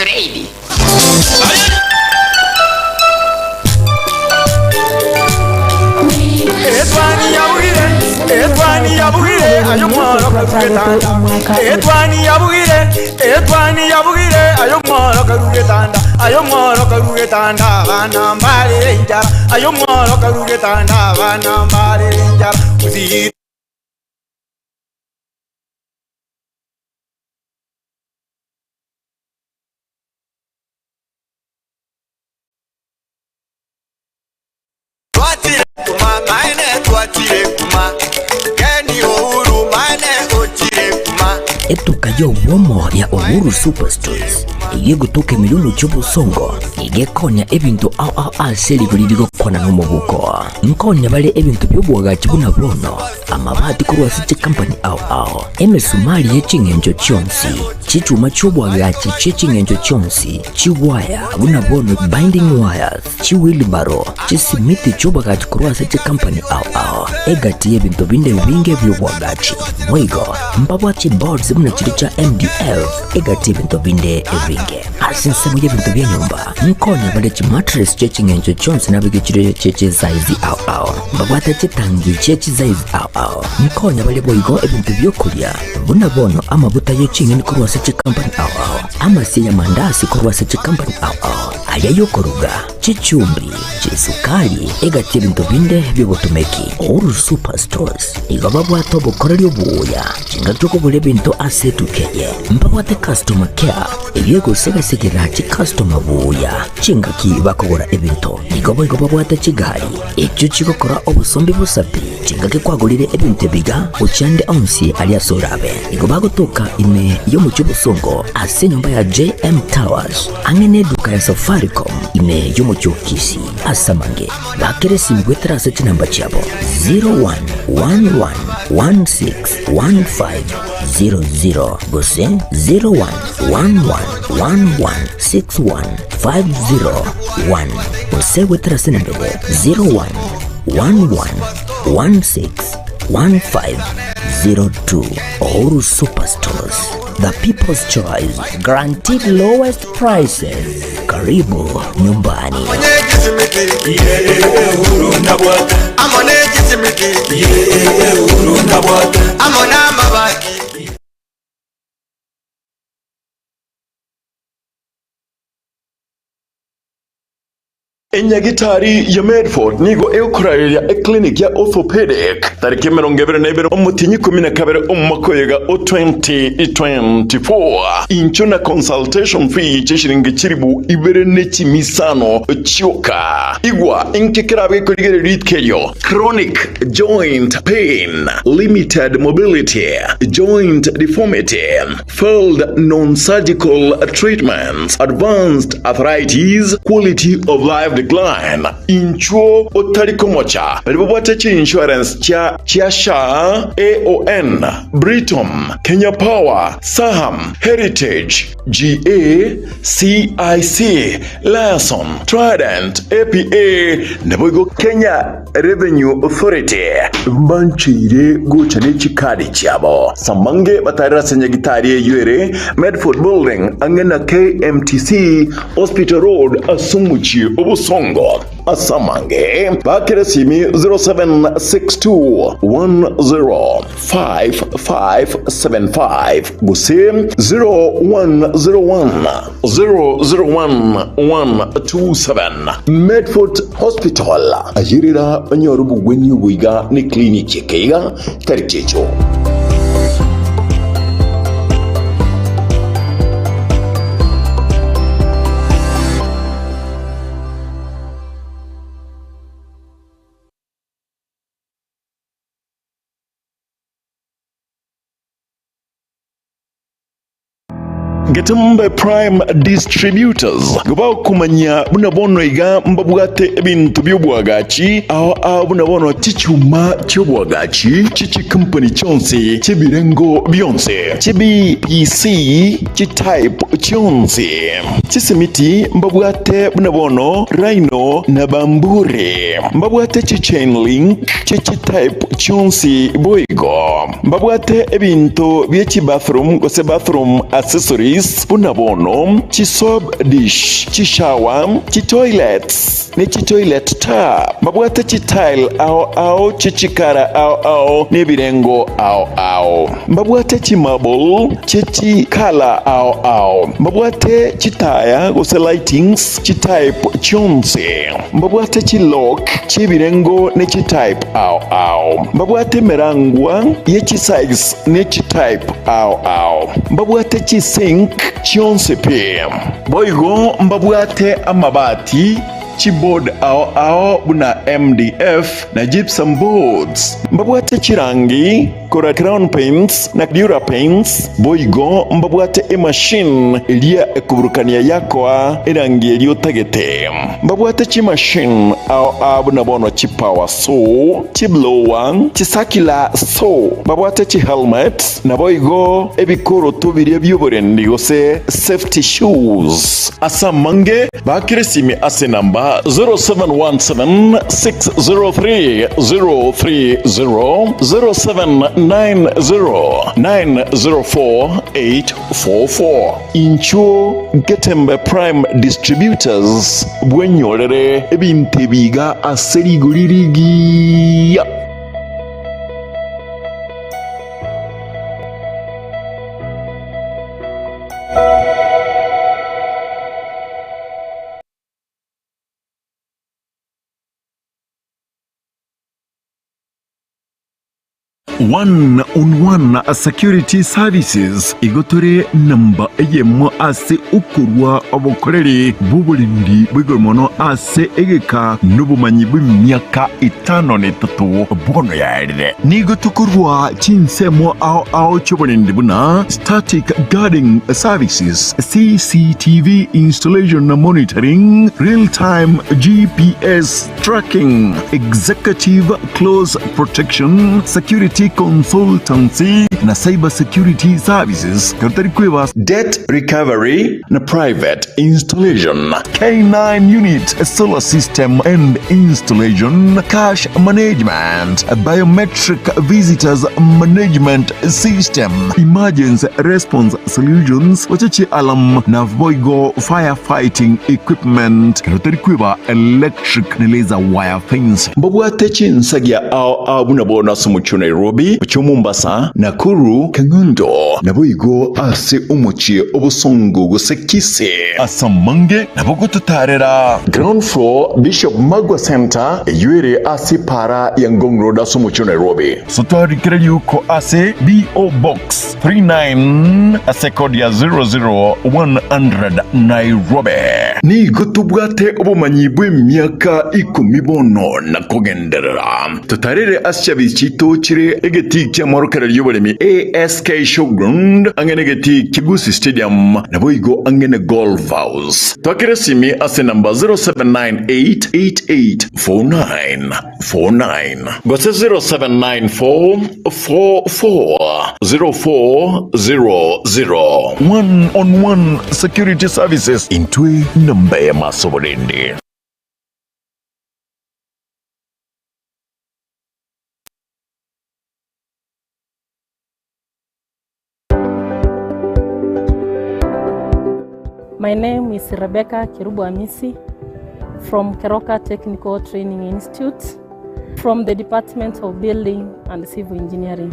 First Lady. Twachire kuma maene twachire kuma Keni Uhuru maene ochire kuma. Etuka y'obwomo ya Uhuru Superstores eyio egotoka ime y'omochie obosongo nigo ekonya ebinto ao ao ase rigori rigokwana nomobuko. Nkonya bare ebinto bi'oboagachi buna bono, amabati korwa ase chikampani ao ao, emesumari ye ching'encho chionsi, chichuma chi'oboagachi chie ching'encho chionsi, chigwaya buna bono binding wires, Chiwilibaro, chisimiti chi'oboagachi korwa ase chikampani ao ao, egati y'ebinto binde ebinge bi'oboagachi. Boigo, mbabwate chiboards buna chiria chia MDF, egati y'ebinto binde ebinge. Ase ensemo y'ebinto bia nyomba, nkonya bare chimattress chie ching'encho chionsi nabeke chire chie chisaizi ao ao. Mbabwate chitangi chie chisaizi ao ao. Nkonya bare boigo ebinto bi'okoria, buna bono amabuta ye ching'eni korwa ase chikampani ao ao, amasie y'amandasi korwa ase chikampani ao ao. Aria y'okoruga, chichumbi, chisukari, egati ebinto binde bi'obotomeki. Uhuru Super Stores nigo babwate obokoreri obuya chingaki okogora ebinto ase etuka eye. Mbabwate customer care eyio egosegasegera chicustomer buya chingaki bakogora ebinto. Nigo boigo babwate chigari echio chigokora obosombi bosapi chingaki kwagorire ebinto ebiga gochia ande onsi aria ase orabe. Nigo bagotoka ime y'omochie obosongo ase enyomba ya JM Towers. Ang'e neduka ya Safaricom ime y'omochie o Kisii ase amange bakere esimi goetera ase chinamba chiabo 0111161500 gose 0111161501 gose goetera ase enamba eye 0111161502. Uhuru Superstores. The People's Choice, guaranteed lowest prices. Karibu nyumbani. Enyagitari ya Medford nigo egokorareria eclinic ya orthopedic tariki 22 omotienyi 12 omwaka oyoga o 2024. Inchwo na consultation fee chi'eshiringi chilibu ibere ne chimisano chioka. Igwa inki kerabe gekorigereria rituko erio? Chronic joint pain, limited mobility, joint deformity, Failed non-surgical treatments, advanced arthritis, quality of life decline, Inchuo otari komocha baria babwate chi-insurance chia chia SHA, AON, Britam, Kenya Power, Saham, Heritage, GA, CIC, Liaison, Trident, APA, naboigo Kenya Revenue Authority mbancheire gocha ne chikadi chiabo. Samange batarire ase nyagitari eyio ere Medford Building ang'e na KMTC Hospital Road ase omochie o Bosongo. Ase amange bakere esimi 0762 10 5575 gose 0101 001127 Medford Hospital ayerera onyore obogwenia oboiga ne clinic ekeiga tari checho. Getembe Prime Distributors gobakomanya buna bono iga mbabwate ebinto bi'obwagachi ao ao buna bono chichuma chi'obwagachi chi'chikampani chionsi chi'ebirengo bionsi chi'BPC chi'type chionsi chisimiti mbabwate buna bono Rhino na Bamburi mbabwate chi'chain link chi'chitype chionsi boigo. Mbabwate ebinto bie chibathroom gose bathroom accessories. accessories buna bono chisoap dish, chishower, chitoilets ne chitoilet tap. Mbabwate chitile ao ao chichikara ao ao na ebirengo ao ao. Mbabwate chimarble chie chikala ao ao. Mbabwate chitaya gose lightings chitype chionsi. Mbabwate chilock chi'ebirengo ne chitype ao ao. Mbabwate emerangwa ye chisize ne chitype ao ao. Mbabwate chisink chionsi pi. Boigo mbabwate amabati, chiboard ao ao buna MDF na gypsum boards. Mbabwate chirangi korwa Crown Paints na Dura Paints. Boigo mbabwate emachine eria ekoburukania yakoa erangi eria otagete. Mbabwate chimachine ao ao buna bono chipower saw, chiblower, chicircular saw. Mbabwate chihelmet, naboigo ebikoroto biria bi'oborendi gose safety shoes. Ase amange, baakere esimi ase enamba 0717 603 030, 0790 904 844. Inchuo Getembe Prime Distributors bwenyorere ebinto ebi iga ase rigori rigiya. One on One Security Services igo tore namba eyemo ase okorua obokoreri bw'oborendi bw'igoro mono ase egeka nobomanyi bw'emiaka etano na etato bono yaerire. Nigo tokorua chinsemo ao ao chi'oborendi buna static guarding services, CCTV installation na monitoring, real time GPS tracking, executive close protection, security consultancy na cyber security services, ekero tari kweba debt recovery na private installation, K9 unit, solar system and installation, cash management, biometric visitors management system, emergency response solutions, gocha chialarm na boigo fire fighting equipment, ekero tari kweba electric na laser wire fence. Mbabwate chinsagia ao ao buna bono ase omochie o Nairobi, omochie o Mombasa, Nakuru, Kang'undo, naboigo ase omochie o Bosongo gose Kisii. Ase amange nabo gototaarera. Ground floor, Bishop Magwa Centre, eyio ere ase epaara ya Ngong Road ase omochie o Nairobi. Sotwarikere riuko ase BO Box 39 ase kodi ya 00100 Nairobi. Nigo tobwate obomanyi bw'emiaka ikomi bono na kogenderera. Totarere ase chiabisi chiaito chire egetii ki'amorokererio y'oboremi ASK Showground, ang'e negetii kia Gusii Stadium, naboigo ang'e ne Golf House. Twakere esimi ase enamba 0798884949 gose 0794440400. One on One Security Services intwe namba y'amaso oborende. My name is Rebecca Kerubo Amisi from Keroka Technical Training Institute from the Department of Building and Civil Engineering.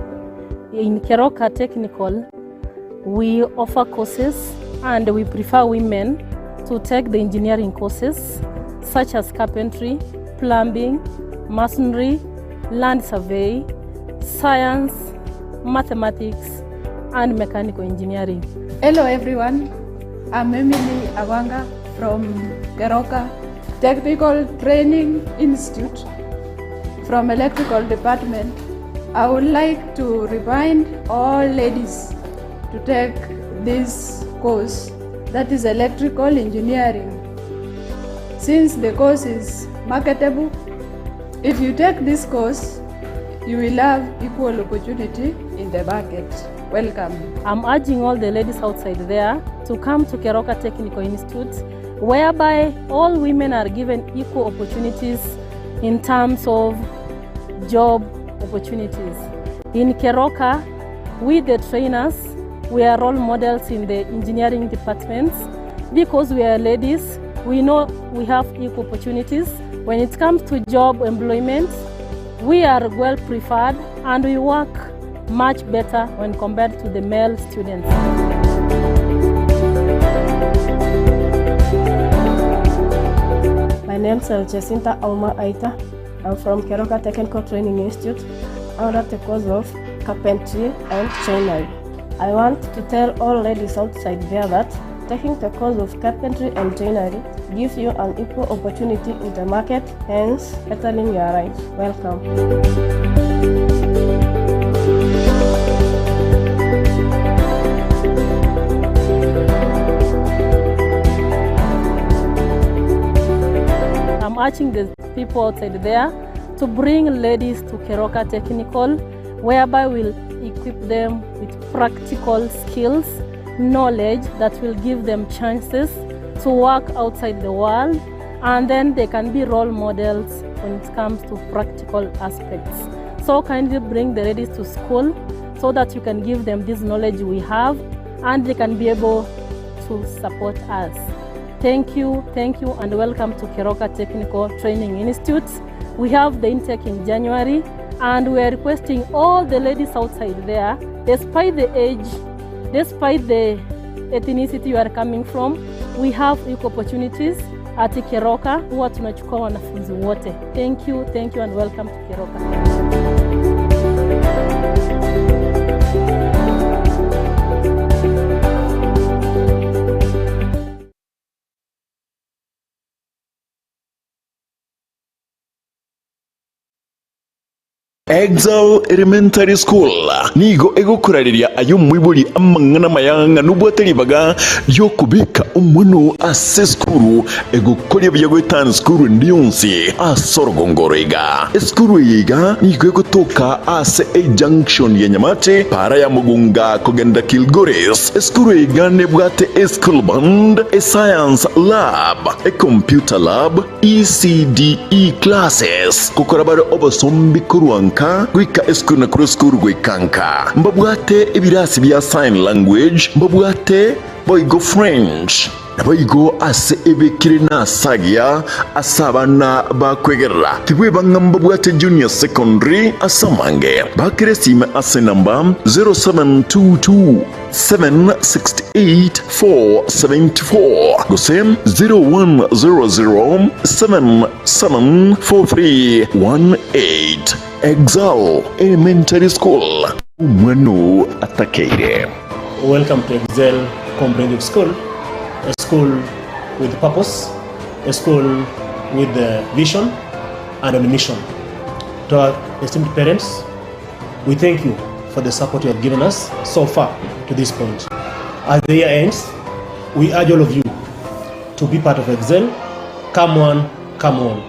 In Keroka Technical, we offer courses and we prefer women to take the engineering courses such as carpentry, plumbing, masonry, land survey, science, mathematics, and mechanical engineering. Hello everyone, I'm Emily Awanga from Keroka Technical Training Institute from Electrical Department. I would like to remind all ladies to take this course that is electrical engineering. Since the course is marketable, if you take this course, you will have equal opportunity in the market. Welcome. I'm urging all the ladies outside there to come to Keroka Technical Institute, whereby all women are given equal opportunities in terms of job opportunities. In Keroka, we the trainers, We are role models in the engineering departments because we are ladies. We know we have equal opportunities. When it comes to job employment, we are well preferred and we work much better when compared to the male students. My name is Jacinta Auma Aita. I'm from Keroka Technical Training Institute under the course of carpentry and joinery. I want to tell all ladies outside there that taking the course of carpentry and joinery gives you an equal opportunity in the market, hence bettering your life. Welcome. I'm urging the people outside there to bring ladies to Keroka Technical, whereby we'll equip them with practical skills, knowledge that will give them chances to work outside the world, and then they can be role models when it comes to practical aspects. So kindly bring the ladies to school so that you can give them this knowledge we have and they can be able to support us. Thank you, thank you, and welcome to Keroka Technical Training Institute. We have the intake in January, and we are requesting all the ladies outside there, despite the age, despite the ethnicity you are coming from, we have equal opportunities at Keroka. Huwa tunachukua wanafunzi wote. Thank you, thank you and welcome to Keroka. Exal Elementary School nigo egokorareria aye omoibori amang'ana amaya ng'a nobwate ribaga ri'okobeka omwana oo ase esukuru egokoria buya goetana esukuru ende yonsi ase orogongo oro iga. Esukuru eye iga nigo egotoka ase ejunction ya Nyamache, para ya Mugunga kogenda Kilgoris. Esukuru eye iga nebwate eschool band, escience lab, ecomputer lab, ECDE classes, gokora bare obosombi korwa nka goika esukuru na korwa esukuru goika nka. Mbabwate ebirasi bia sign language, mbabwate boigo French, naboigo ase ebekire nase agiya ase abana bakwegerera. Tibweba ng'a mbabwate junior secondary ase amange. Bakere esime ase enamba 0722 768 474 gose 0100 774318 Exal Elementary School omwana oo atakeire. Welcome to Excel Comprehensive School, a school with purpose, a school with a vision and on a mission. To our esteemed parents, We thank you for the support you have given us so far to this point. As the year ends, we urge all of you to be part of Excel. Come on, come on.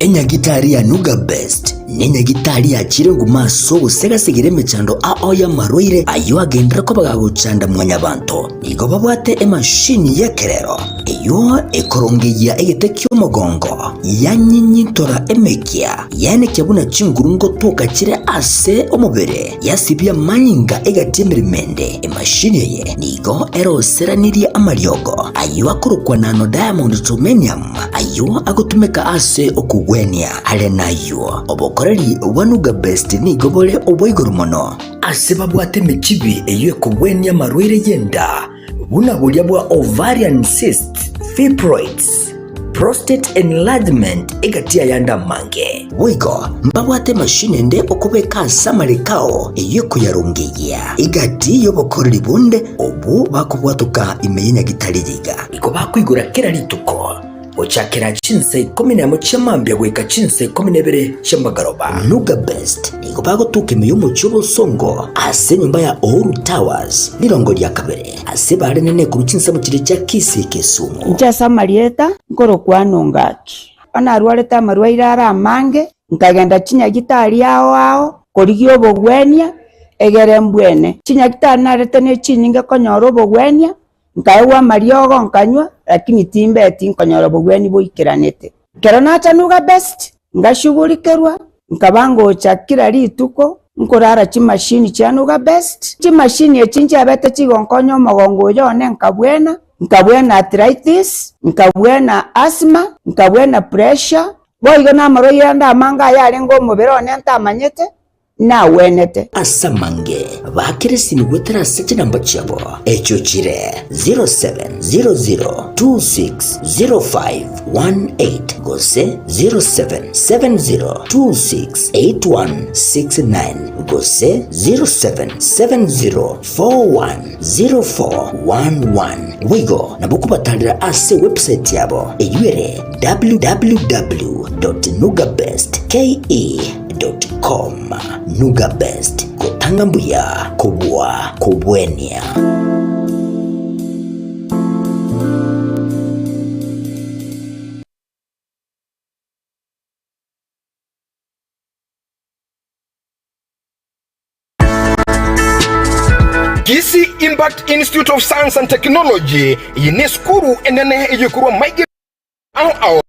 Enyagitari ya Nuga Best nenyagitari yachire nguma ase ogosegasegera emechando ao y'amarwaire ayio agenderere koba gagochanda mwanyabanto. Nigo babwate emashini y'ekerero eyio ekorongeyia egete ki'omogongo, yanyinyintora emekia, yaenekia buna chinguru ngotoka chire ase omobere, yasibia amanyinga egati y'emeremo ende. Emashini eye nigo eroseranirie amariogo ayio akorokwa nano diamond germanium, Ayio agotumeka ase okogwenia. Are nayio, obokoreri bwa Nuga Best nigo bore obwa igoro mono. Ase babwate emechibi eyio ekogwenia amarwaire y'enda, buna boria bwa ovarian cysts, fibroids, prostate enlargement egati y'ayande amange. Boigo mbabwate emashini ende okobeka ase amareko ao eyio ekoyarongeyia egati y'obokoreri bonde obwo bakobwatoka ime y'enyagitari yiga. Igo bakoigora kera rituko, gochakera chinsa ikomi nemo chia mambia goika chinsa ikomi na ibere chi'amagoroba. Nuga Best nigo bagotuka ime y'omochie obosongo ase enyomba ya Uhuru Towers, rirongo ria kabere, ase barenene korwa chinsemo chiria chia Kisii Kisumu. Inche ase amarieta nkorokwa Nongaki. Bono narwarete amarwaire are amange, nkagenda chinyagitari ao ao korigia obogwenia. egere mbwene. Chinyagitari narete ne chinyinge konyora obogwenia, nkaegwa amariogo nkanywa, lakini timbeti nkonyora obogwenia boikeranete. Ekero nacha Nuga Best, ngashugurikerwa, nkaba ngocha kera rituko nkorara chimashini chia Nuga Best. Chimashini echi nchiabete chigonkonya omogongo oyo one nkabwena, nkabwena arthritis, nkabwena asthma, nkabwena pressure, boigo namarwaire ande amange ayarenge omobere one ntamanyete, nagwenete. Ase amange baakere esimi goetera ase chinamba chiabo, echio chire 0700260518 gose 0770268169 gose 0770410411. Boigo nabo okobatarera ase ewebsite yabo eyio ere www.nugabestke. Com. Nuga Best, gotanga mbuya kobua kobwenia. Kisii Impact Institute of Science and Technology, Eye nesukuru enene eyekorwa maiga ao ao.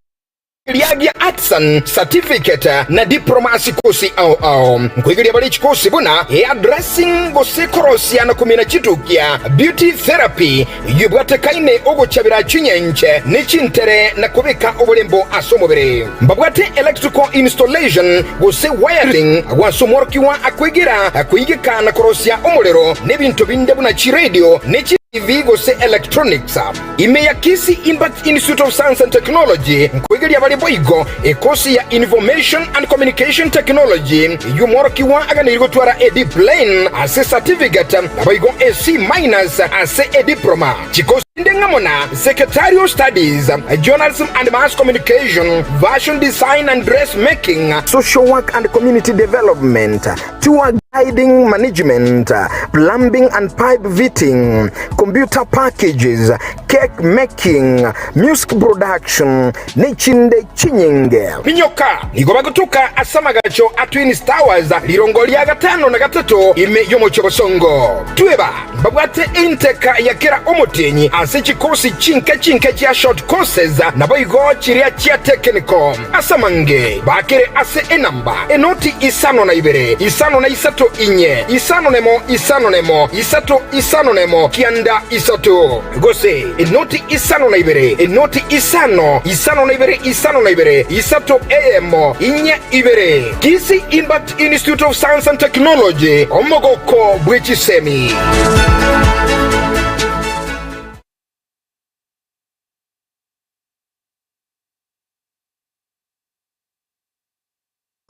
Riagia Artisan Certificate na Diploma ase chikosi ao ao. Nkoigeria bare chikosi buna hair dressing gose korosia na komina chitukia, beauty therapy eyio ebwatekaine ogochabera chinyenche ne chintere na kobeka oborembo ase omobere. Mbabwate electrical installation gose wiring agwo ase omworokigwa akoigera koigeka na korosia omorero na ebinto binde buna chiradio ne chi TV gose electronics. Ime ya Kisii Impact Institute of Science and Technology nkoigeria bare boigo ekosi ya Information and Communication Technology eyio omworokigwa aganeirie gotwara a D plain ase certificate naboigo a C minus ase a diploma. Chikosi chinde ng'amo na Secretarial Studies, Journalism and Mass Communication, Fashion Design and Dressmaking, Social Work and Community Development, Tour Guiding Management, Plumbing and Pipe Fitting, Computer Packages, Cake Making, Music Production, nechinde chinyinge. Minyoka nigo bagotuka ase amagacho a Twins Towers rirongo ria gatano na gatato ime y'omochie o Bosongo. Tweba mbabwate enteka ya kera omotienyi ase chikosi chinke chinke chia short courses naboigo chiria chia technical. Ase amange bakere ase enamba enoti isano na ibere, isano na isato inye, isano nemo, isano nemo, isato, isano nemo, kianda isato. Gose enoti isano na ibere, enoti isano, isano na ibere, isano na ibere, isato eyemo, inye ibere. Kisii Impact Institute of Science and Technology, omogoko bwe chisemi.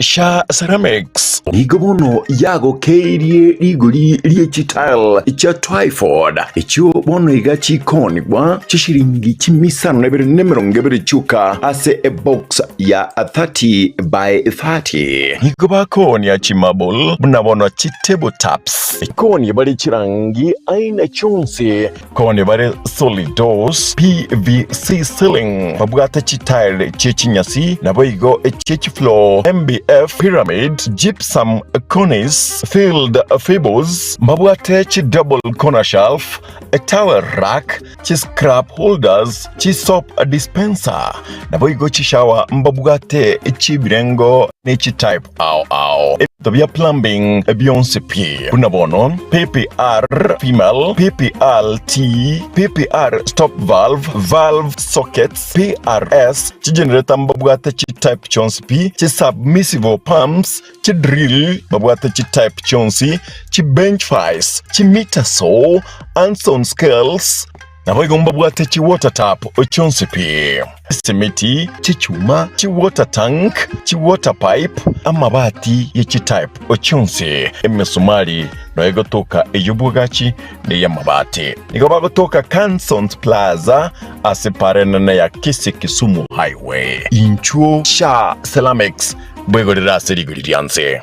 Sha Ceramics nigo bono yagokeirie rigori rie chitile chia Twyford, echio bono iga chikonigwa chishiringi chimisano na ibere na emerongo ebere chioka ase ebox ya 30 by 30. Nigo bakoonia chimarble buna bono chitable tops. Koonia bare chirangi aina chionsi. Konya bare solid doors, PVC ceiling, babwate chitile chie chinyasi, naboigo echie chifloor, MBF, pyramid, gypsum, cornice, filled fables, mbabwate chi double corner shelf, towel rack, chi scrap holders, chi soap dispenser, naboigo chishower mbabwate chi'ebirengo ne chitype ao ao. Ebinto bia plumbing bionsi pi, buna bono PPR female, PPR T, PPR stop valve, valve sockets, PRS, chigenerator mbabwate chitype chionsi pi, chisubmersible pumps, chidrill babwate chitype chionsi, chibench vice, chimeter saw, Anson scales, Naboigo mbabwate chiwater tap chionsi pi, chisimiti, chichuma, chiwater tank, chiwater pipe, amabati ye chitype chionsi, emesumari noyo egotoka ey'obwagachi na ey'amabati. Nigo bagotoka Cansons Plaza ase para enene ya Kisii Kisumu Highway. Inchuo Sha Ceramics bwegorere ase rigori ria nse.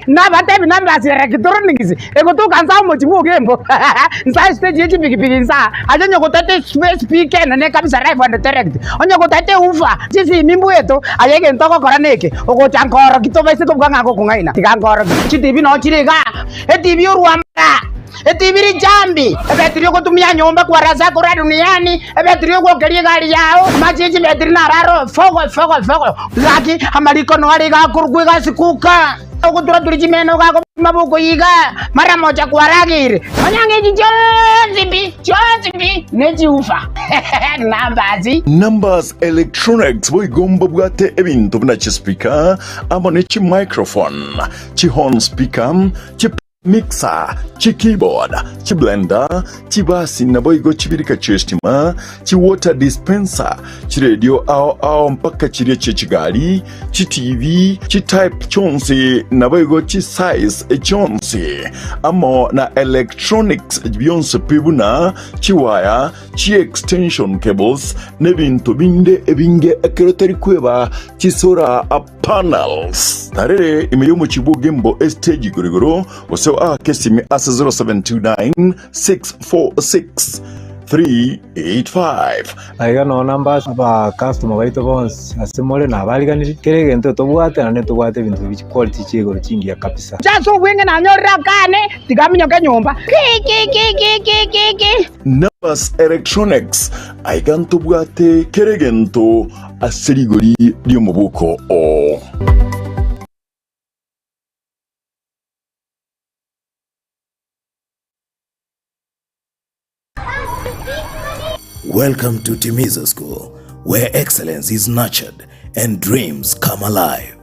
Nabatebi Numbers Electronics egotoka nsa omochie bwa Ogembo nsa estage ye chipikipiki nsa aye onye gotete espeaker enene kabisa live and direct onye gotete woofer chisimi mbweto aye egento ogokora neke ogocha nkoroki tobaise kobuga ng'a ngokong'aina tiga nkoroki chitibi noo chire igaa etibi orwamara Etibi richambi, ebetiri ogotumia nyomba kwarasa korwa duniani, ebetiri ogwokeria egari yao, amache chibetiri nararo fogo fogo fogo. Gaki amariko noare iga akorokwa egasi kuka, ogotura-turia chimeno gakobima bokoiga, mara mocha kwarageire. Manya ng'a echi chionsi pi, chionsi pi, nechiufa. Numbers. Numbers Electronics boigo mbabwate ebinto buna chispeaker amo ne chimicrophone, chihorn speaker, chi. Mixer, chi-keyboard, chi-blender, chibasi naboigo chibirika chi'estima, chi-water dispenser, chiredio ao ao mpaka chiria chie chigari, chi-TV, chi-type chionsi naboigo chi-size chionsi, amo na electronics bionsi pi buna chiwaya, chi-extension cables, n'ebinto binde ebinge ekero tari kweba chisolar Panels. Tarere ime y'omochie bw'Ogembo estage igoro igoro, gose oake esimi ase 0729 646 385. Aiga noo namba abakastoma baito bonsi ase more nabariganirie, kera egento tobwate naende ntobwate ebinto bi chiquality chia igoro chingiya kabisa. Inche ase obweng'e nanyorire akane, tiga aminyoke nyomba. Kikikikikiki. Numbers Electronics, aiga ntobwate kera egento ase rigori ri'omobuko oo. Welcome to Timiza School, where excellence is nurtured and dreams come alive.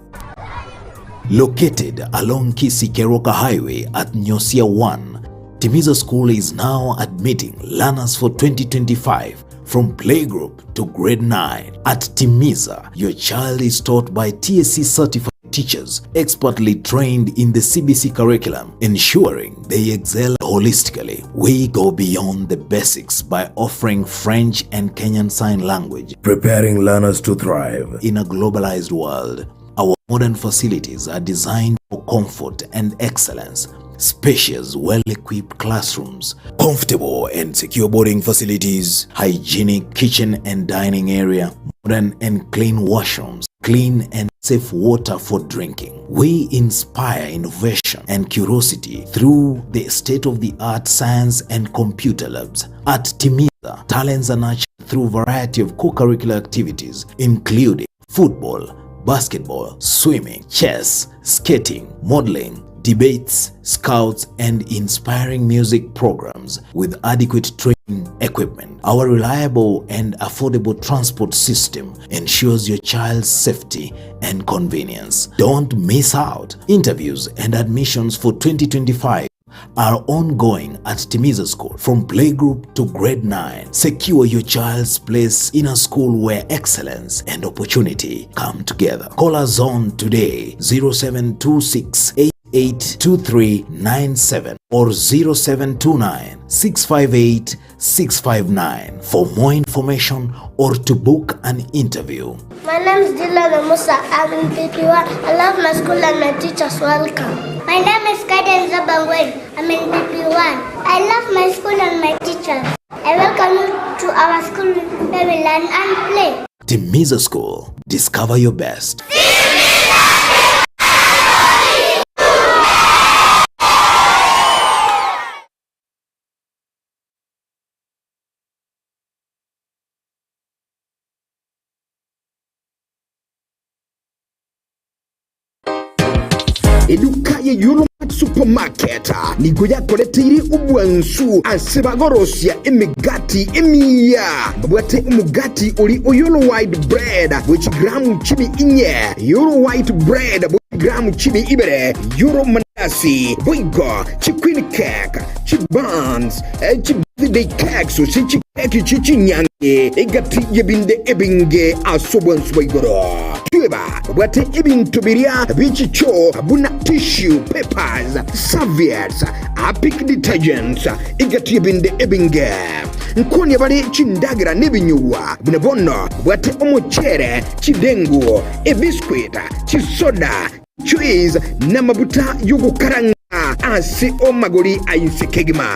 Located along Kisii Keroka Highway at Nyosia 1, Timiza School is now admitting learners for 2025 from playgroup to grade 9. At Timiza, your child is taught by TSC certified teachers expertly trained in the CBC curriculum, ensuring they excel holistically. We go beyond the basics by offering French and Kenyan Sign Language, preparing learners to thrive in a globalized world. Our modern facilities are designed for comfort and excellence. Spacious, well-equipped classrooms, comfortable and secure boarding facilities, hygienic kitchen and dining area, modern and clean washrooms, clean and safe water for drinking. We inspire innovation and curiosity through the state-of-the-art science and computer labs. At Timiza, talents are nurtured through variety of co-curricular activities, including football, basketball, swimming, chess, skating, modeling, debates, scouts, and inspiring music programs with adequate training equipment. Our reliable and affordable transport system ensures your child's safety and convenience. Don't miss out. Interviews and admissions for 2025 are ongoing at Timiza School from playgroup to grade 9. Secure your child's place in a school where excellence and opportunity come together. Call us on today 0726 882397 or 0729 658 659 for more information or to book an interview. My name is Dylan Musa. I'm in PP1. I love my school and my teachers. Welcome. My name is Kaden Zabangwen. I'm in PP1. I love my school and my teachers. I welcome you to our school where we learn and play. Timiza School. Discover your best. Eduka ye Yulmart Supermarket nigo yakoreteire obwansu ase bagorosia emegati emiya. Babwate omogati ori o Yolo White Bread bwe chigramu chimi inye, Yolo White Bread bwe chigramu chimi ibere, Yolo Mandasi, boigo chi Queen Cake, chi buns, chi birthday cakes gose chikeki chie chinyangi, egati y'ebinde ebinge ase obwansu bwa igoro. Tweba babwate ebinto biria bie chichoo buna tissue papers, serviettes, Harpic detergents, egati y'ebinde ebinge. Nkonia bare chindagera nebinyugwa, buna bono babwate omochere, chidengu, ebiscuit, chisoda. Cheese namabuta y'ogokaranga ase omagori a inse kegima.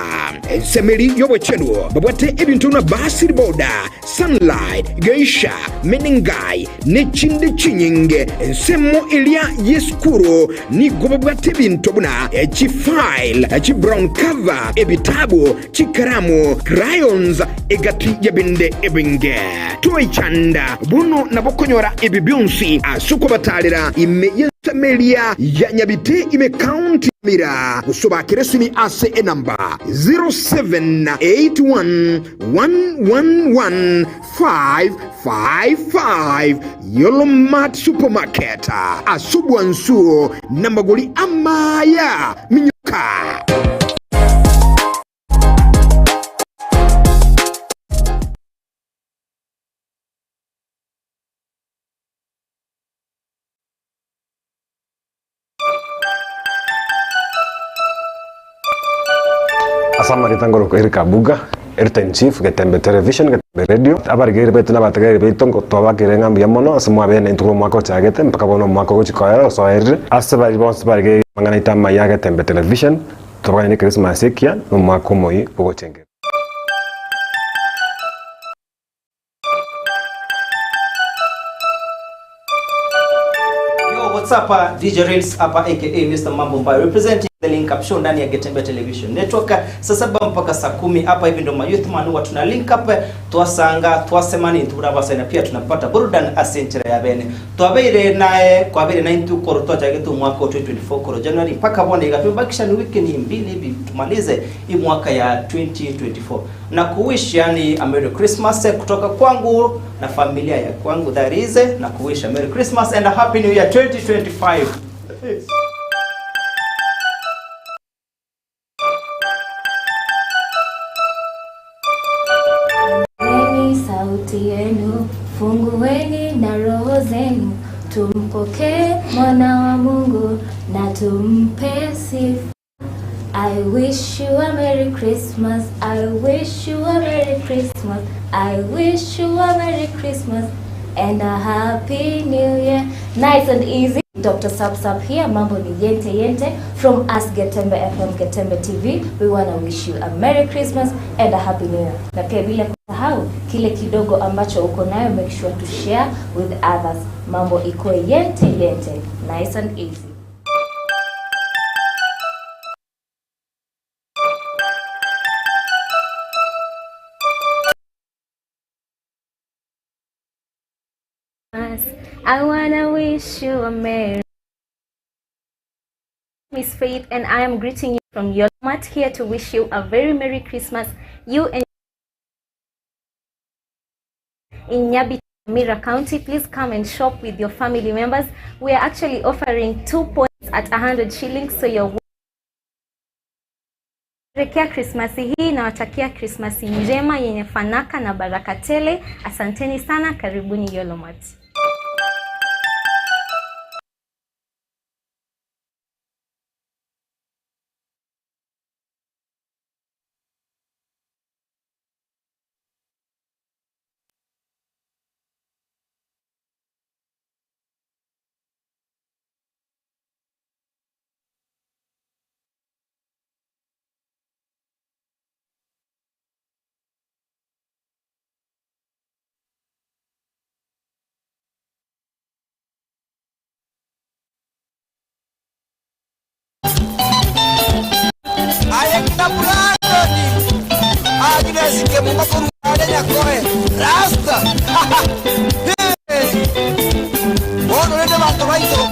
Ensemo eria y'obochenu babwate ebinto buna Basil Boda, Sunlight, Geisha, Menengai, ne chinde chinyinge. Ensemo eria y'esukuru nigo babwate ebinto buna chifile, chibrown cover, ebitabu, chikaramu, crayons, egati y'ebinde ebinge. Toichanda bono nabo konyora ebi bionsi ase okobatarera ime y'ensemo eria ya Nyabite ime county ya Nyamira gose obakere esimi ase enamba 0781111555 Yolo Mart Supermarket ase obwansu namagori amaya minyoka. Ase amarieta ngorokwa Eric Abuga, Editor in Chief, Getembe Television, Getembe Radio. Abarigeri baito na abategereri baito ngo twabakire ng'a mbuya mono ase mwabeire naintwe korwa omwaka ochagete mpaka bono omwaka ogochia koera osoerire. Ase baria bonsi barigereire amang'ana aito amaya a Getembe Television, tobaganie ne Christmas ekiya na omwaka omoyia bw'ogochengera. Yo, what's up? DJ Rails hapa aka Mr. Mambo Mbayo representing the Link Up Show ndani ya Getembe Television Network saa saba mpaka saa 10 hapa hivi ndo ma youth man huwa tuna link up twasanga twasemani ntubura abasani na pia tunapata burudani ase enchera ya bene twabeire naye kwabeire na intu koro twachagete omwaka o 2024 koro January mpaka bono iga tumebakisha ni wiki ni mbili hivi tumalize hii mwaka ya 2024 na kuwish yani a Merry Christmas kutoka kwangu na familia ya kwangu that is na kuwish a Merry Christmas and a Happy New Year 2025. Fungueni sauti yenu, fungueni na roho zenu, tumpokee mwana wa Mungu na tumpe sifa. I wish you a Merry Christmas. I wish you a Merry Christmas. I wish you a Merry Christmas and a Happy New Year. Nice and easy. Dr. Sap Sap here. Mambo ni yente yente from us Getembe FM, Getembe TV. We wanna wish you a Merry Christmas and a Happy New Year. Na pia bila kusahau kile kidogo ambacho uko nayo, make sure to share with others. Mambo iko yente yente. Nice and easy. I wanna wish you a merry Miss Faith and I am greeting you from Yolomat here to wish you a very Merry Christmas. You and in Nyabi Mira County, please come and shop with your family members. We are actually offering 2 points at 100 shillings, so you're Sherekea Krismasi hii nawatakia Krismasi njema yenye fanaka na baraka tele. Asanteni sana, karibuni Yolomat. Aye ng'ina Brandon, Agnes Kemuma korwa are Nyakoe, Rasta. Bono rende banto baito.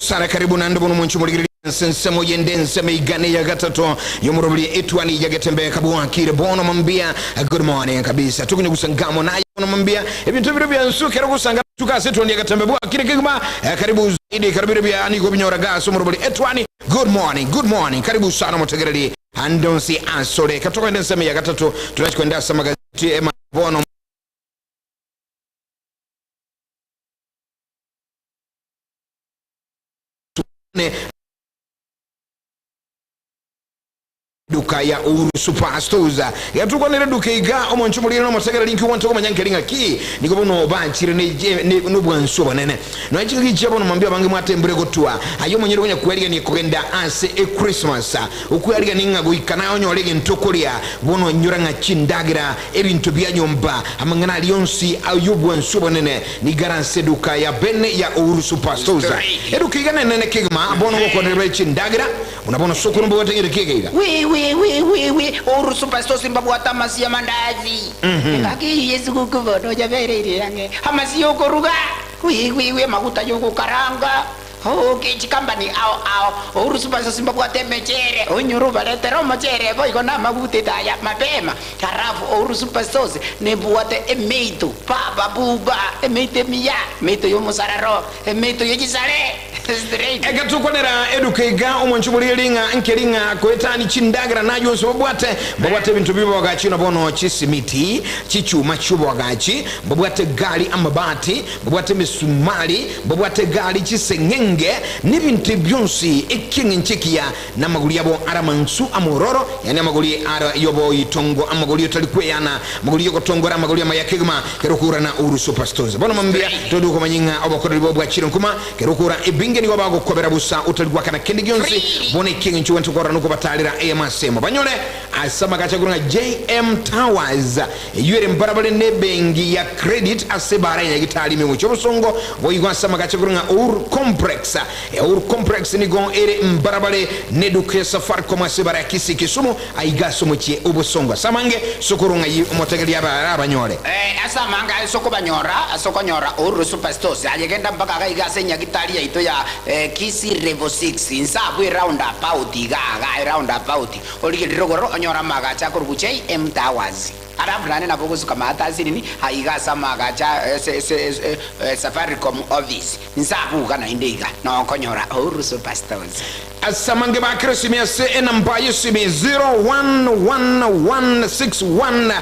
Sana karibu naende bono mwancho morigereria ense ensemo yende ensemo igana ya gatato yomoroberia etwani yagetembe kabwakire bono mambia good morning kabisa tukunye gusangamo naye bono mambia ebinto bire byansu kero gusanga tukase etwani yagetembe bwakire kegima karibu zaidi kero bire bya nigo binyora gase omorobori etwani good morning good morning karibu sana motegereri andonsi asore katokwenda ensemo ya gatato turachikwenda ase amagazeti ema bono Duka. eduka ya Uhuru Super Stores. Getukwanere eduka iga omonche omoriri na omotegereri nki ogwancha komanya nkeri ng'aki nigo bono banchire nobwansu obonene. Nonya chingaki chia bono mambia abange mwatembire gotwa aye omonyene konya kwerigania kogenda ase echristmas okwerigania ng'a goika naye onyore egento okoria bono nyora ng'a chindagera ebinto bia nyomba amang'ana aria onsi ay'obwansu obonene nigo are ase eduka ya bene ya Uhuru Super Stores. Eduka iga nenene kegima bono gokwanera bare chindagera Buna bono sokoro mbabwate egento ki'eke iga. Wi wi wi wi wi Uhuru Superstores mbabwate amasi amandazi. Engaki eyio y'esuguku bono yabereire ang'e amasi y'okoruga. Wi wi wi amaguta y'ogokaranga. Okay chikampani ao ao. Uhuru Superstores mbabwate emechere. Onyore obaretere omochere boigo namaguta etaya mapema. Halafu Uhuru Superstores nebwate emeito baba buba emeito emiya emeito y'omosararo emeito ye chisare. Egetokwanera eduka iga omwancho boria ring'a nkeri ng'a koetani chindagera na ayio onsi babwate, mbabwate ebinto bi'oboagachi na bono chisimiti, chichuma chi'oboagachi, mbabwate egari amabati, mbabwate emesumari, mbabwate egari chiseng'enge, na ebinto ebi bionsi ekieng'encho ekiya, na amagori abo are amansu amororo, yaani amagori are y'oboitongo, amagori otari kweyana, amagori y'ogotongora, amagori amaya kegima, kera okourana Uhuru Superstores. Bono mambia todi okomanya ng'a obokoreri bwao bwachire nkuma, kera okoura ebinge nigo bagokobera bosa otari goakana kende gionsi, bono ekieng'encho gento korora nokobatarera eyemo ase eyemo banyore ase amagacho agoro ng'a JM Towers eyio ere mbarabare nebengi ya Credit ase ebara ya Nyagitari ime gochia obosongo boigo ase amagacho agoro ng'a Uhuru Complex Uhuru Complex nigo ere mbarabare neduka ya Safaricom ase ebara ya Kisii Kisumu Aiga ase omochie o bosongo ase amange, sokoro ng'ai omotegereria abe arabanyore. Ee, ase amange ase okobanyora, ase okonyora Uhuru Superstores. Aye genda mpaka iga iga ase enyagitari yaito ya Kisii Level Six, inse abwo eround about iga iga, eround about, origererie rogoro onyore amaagacho akorokwa JM Towers. Alafu naende nabo ogosuka maate asinini aiga ase amaagacho ase Safaricom office, inse abwo iga naende iga, nokonyora Uhuru Superstores. Ase amange ba Keresimi ase enamba y'esimi 011161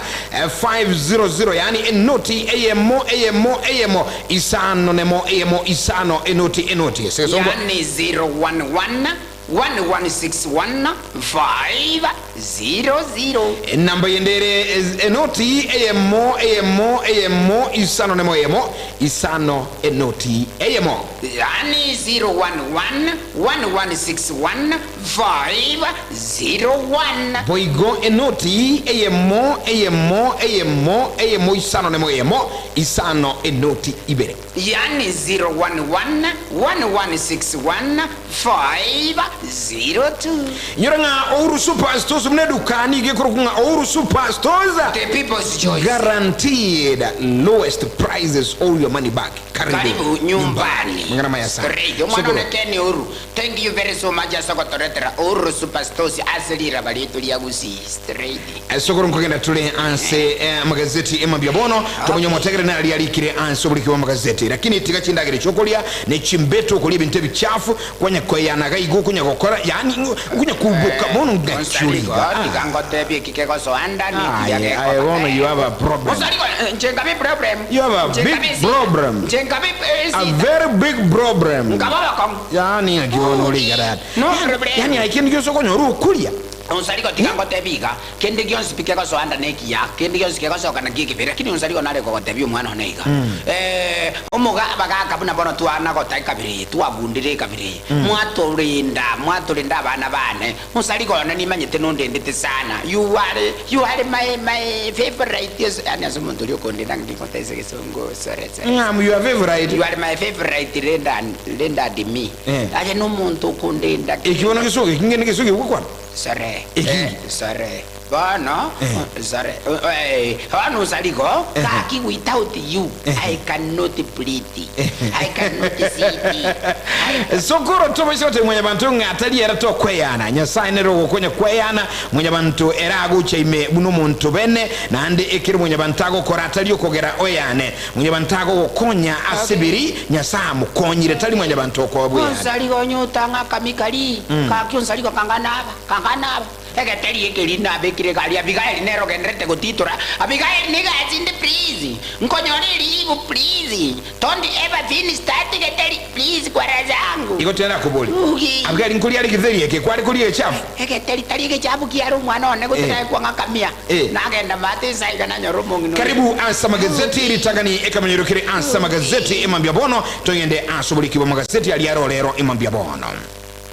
500 yaani enoti eyemo eyemo eyemo isano nemo eyemo isano enoti enoti ase egesongo. Yaani 011 1161 500. Enamba yende ere enoti eyemo eyemo eyemo isano nemo eyemo isano enoti eyemo. Yaani 0111161501. Boigo enoti eyemo eyemo eyemo eyemo isano nemo eyemo isano enoti ibere. Yaani 0111161502. Inyora ng'a Ouru Super Stores buna eduka nigo ekorokwa ng'a Ouru Super Stores. The people's choice. Guaranteed lowest prices or your money back. Karibu Karibu nyumbani. Mang'ana maya sana. Straight. Omwana Sokoro. one Ken Ouru, thank you very so much ase ogotoretera Ouru Super Stores ase riraba riaito ria Gusii. Straight. Sokoro nkogenda tore ase amagazeti emambia bono tomonye omotegere nari arikire ase oboriki bw'amagazeti lakini tiga chindagera echiokoria ne chimbeto okoria ebinto ebichafu kwanya koeyana iga igo okonya gokora yaani okonya koboka bono ngaki ore iga Onsarigo, tiga ngotebie eki kegosoa nda nekiya Aye, aye gekoba. bono you have a problem. Onsarigo, inche nkabe problem. You have a Inche big nkabe esida. problem. Inche nkabe A esida. very big problem. Nkaba obokong'u. Yaani ng'aki bono ore iga dad. No problem. Yaani aye kende gionsi okonyora okoria. Onsarigo tiga ngotebie iga, kende gionsi pi kegosoa nda nekiya, kende gionsi kegosoka nakio ekebe. Lakini onsarigo nare kogotebia omwana one iga, eh, omoga abagaka buna bono twana gota ekabira eye, twagundire ekabira eye, mwatorenda, mwatorenda abana bane, onsarigo one nimanyete nondendete sana, you are, you are my, my favourite, yaani ase omonto oria okondenda ng'a ningotese egesongo, sorry, sorry. Ng'a your favourite. You are my favourite, renda, renda me. Aye nomonto okondenda Eki bono gesugi, eki ngende gesugi gokwana. Sore, Eki. eh, sore. Bono, sore. Eh, bono osarigo, gaki without you, I cannot breathe. I cannot sit. Sokoro tobaisa gotebia mwanyabanto ng'a tari ere tokweyana. Nyasae nere ogokonya kweyana mwanyabanto ere agocha ime buna omonto bene, naende ekero mwanyabanto agokora atari okogera oyane. Mwanyabanto agogokonya ase biri Nyasae amokonyire, tari mwanyabanto okoa bweyane. Onsarigo onye otang'a akamikari, gaki onsarigo kangana aba, kangana aba. Egeteri ekeri nabekire egari Abigaeli nere ogendererete gotitora, Abigaeli nigo asinde please, nkonyore eriibu please, don't ever finish that geteri please kwa raha zangu. Igo tiarakobori, Ugi. Abigaeli nkoria are egeteri eke kware koria egechafu? Egeteri tari egechafu kiare omwana one gose Eh. naye kwang'akamia. Eh. Nagenda maate inse aiga nanyora omong'ina oria. Karibu ase amagazeti ritang'ani ekamanyero kere ase amagazeti emambia bono togende ase oboriki bw'amagazeti aria aro rero emambia bono.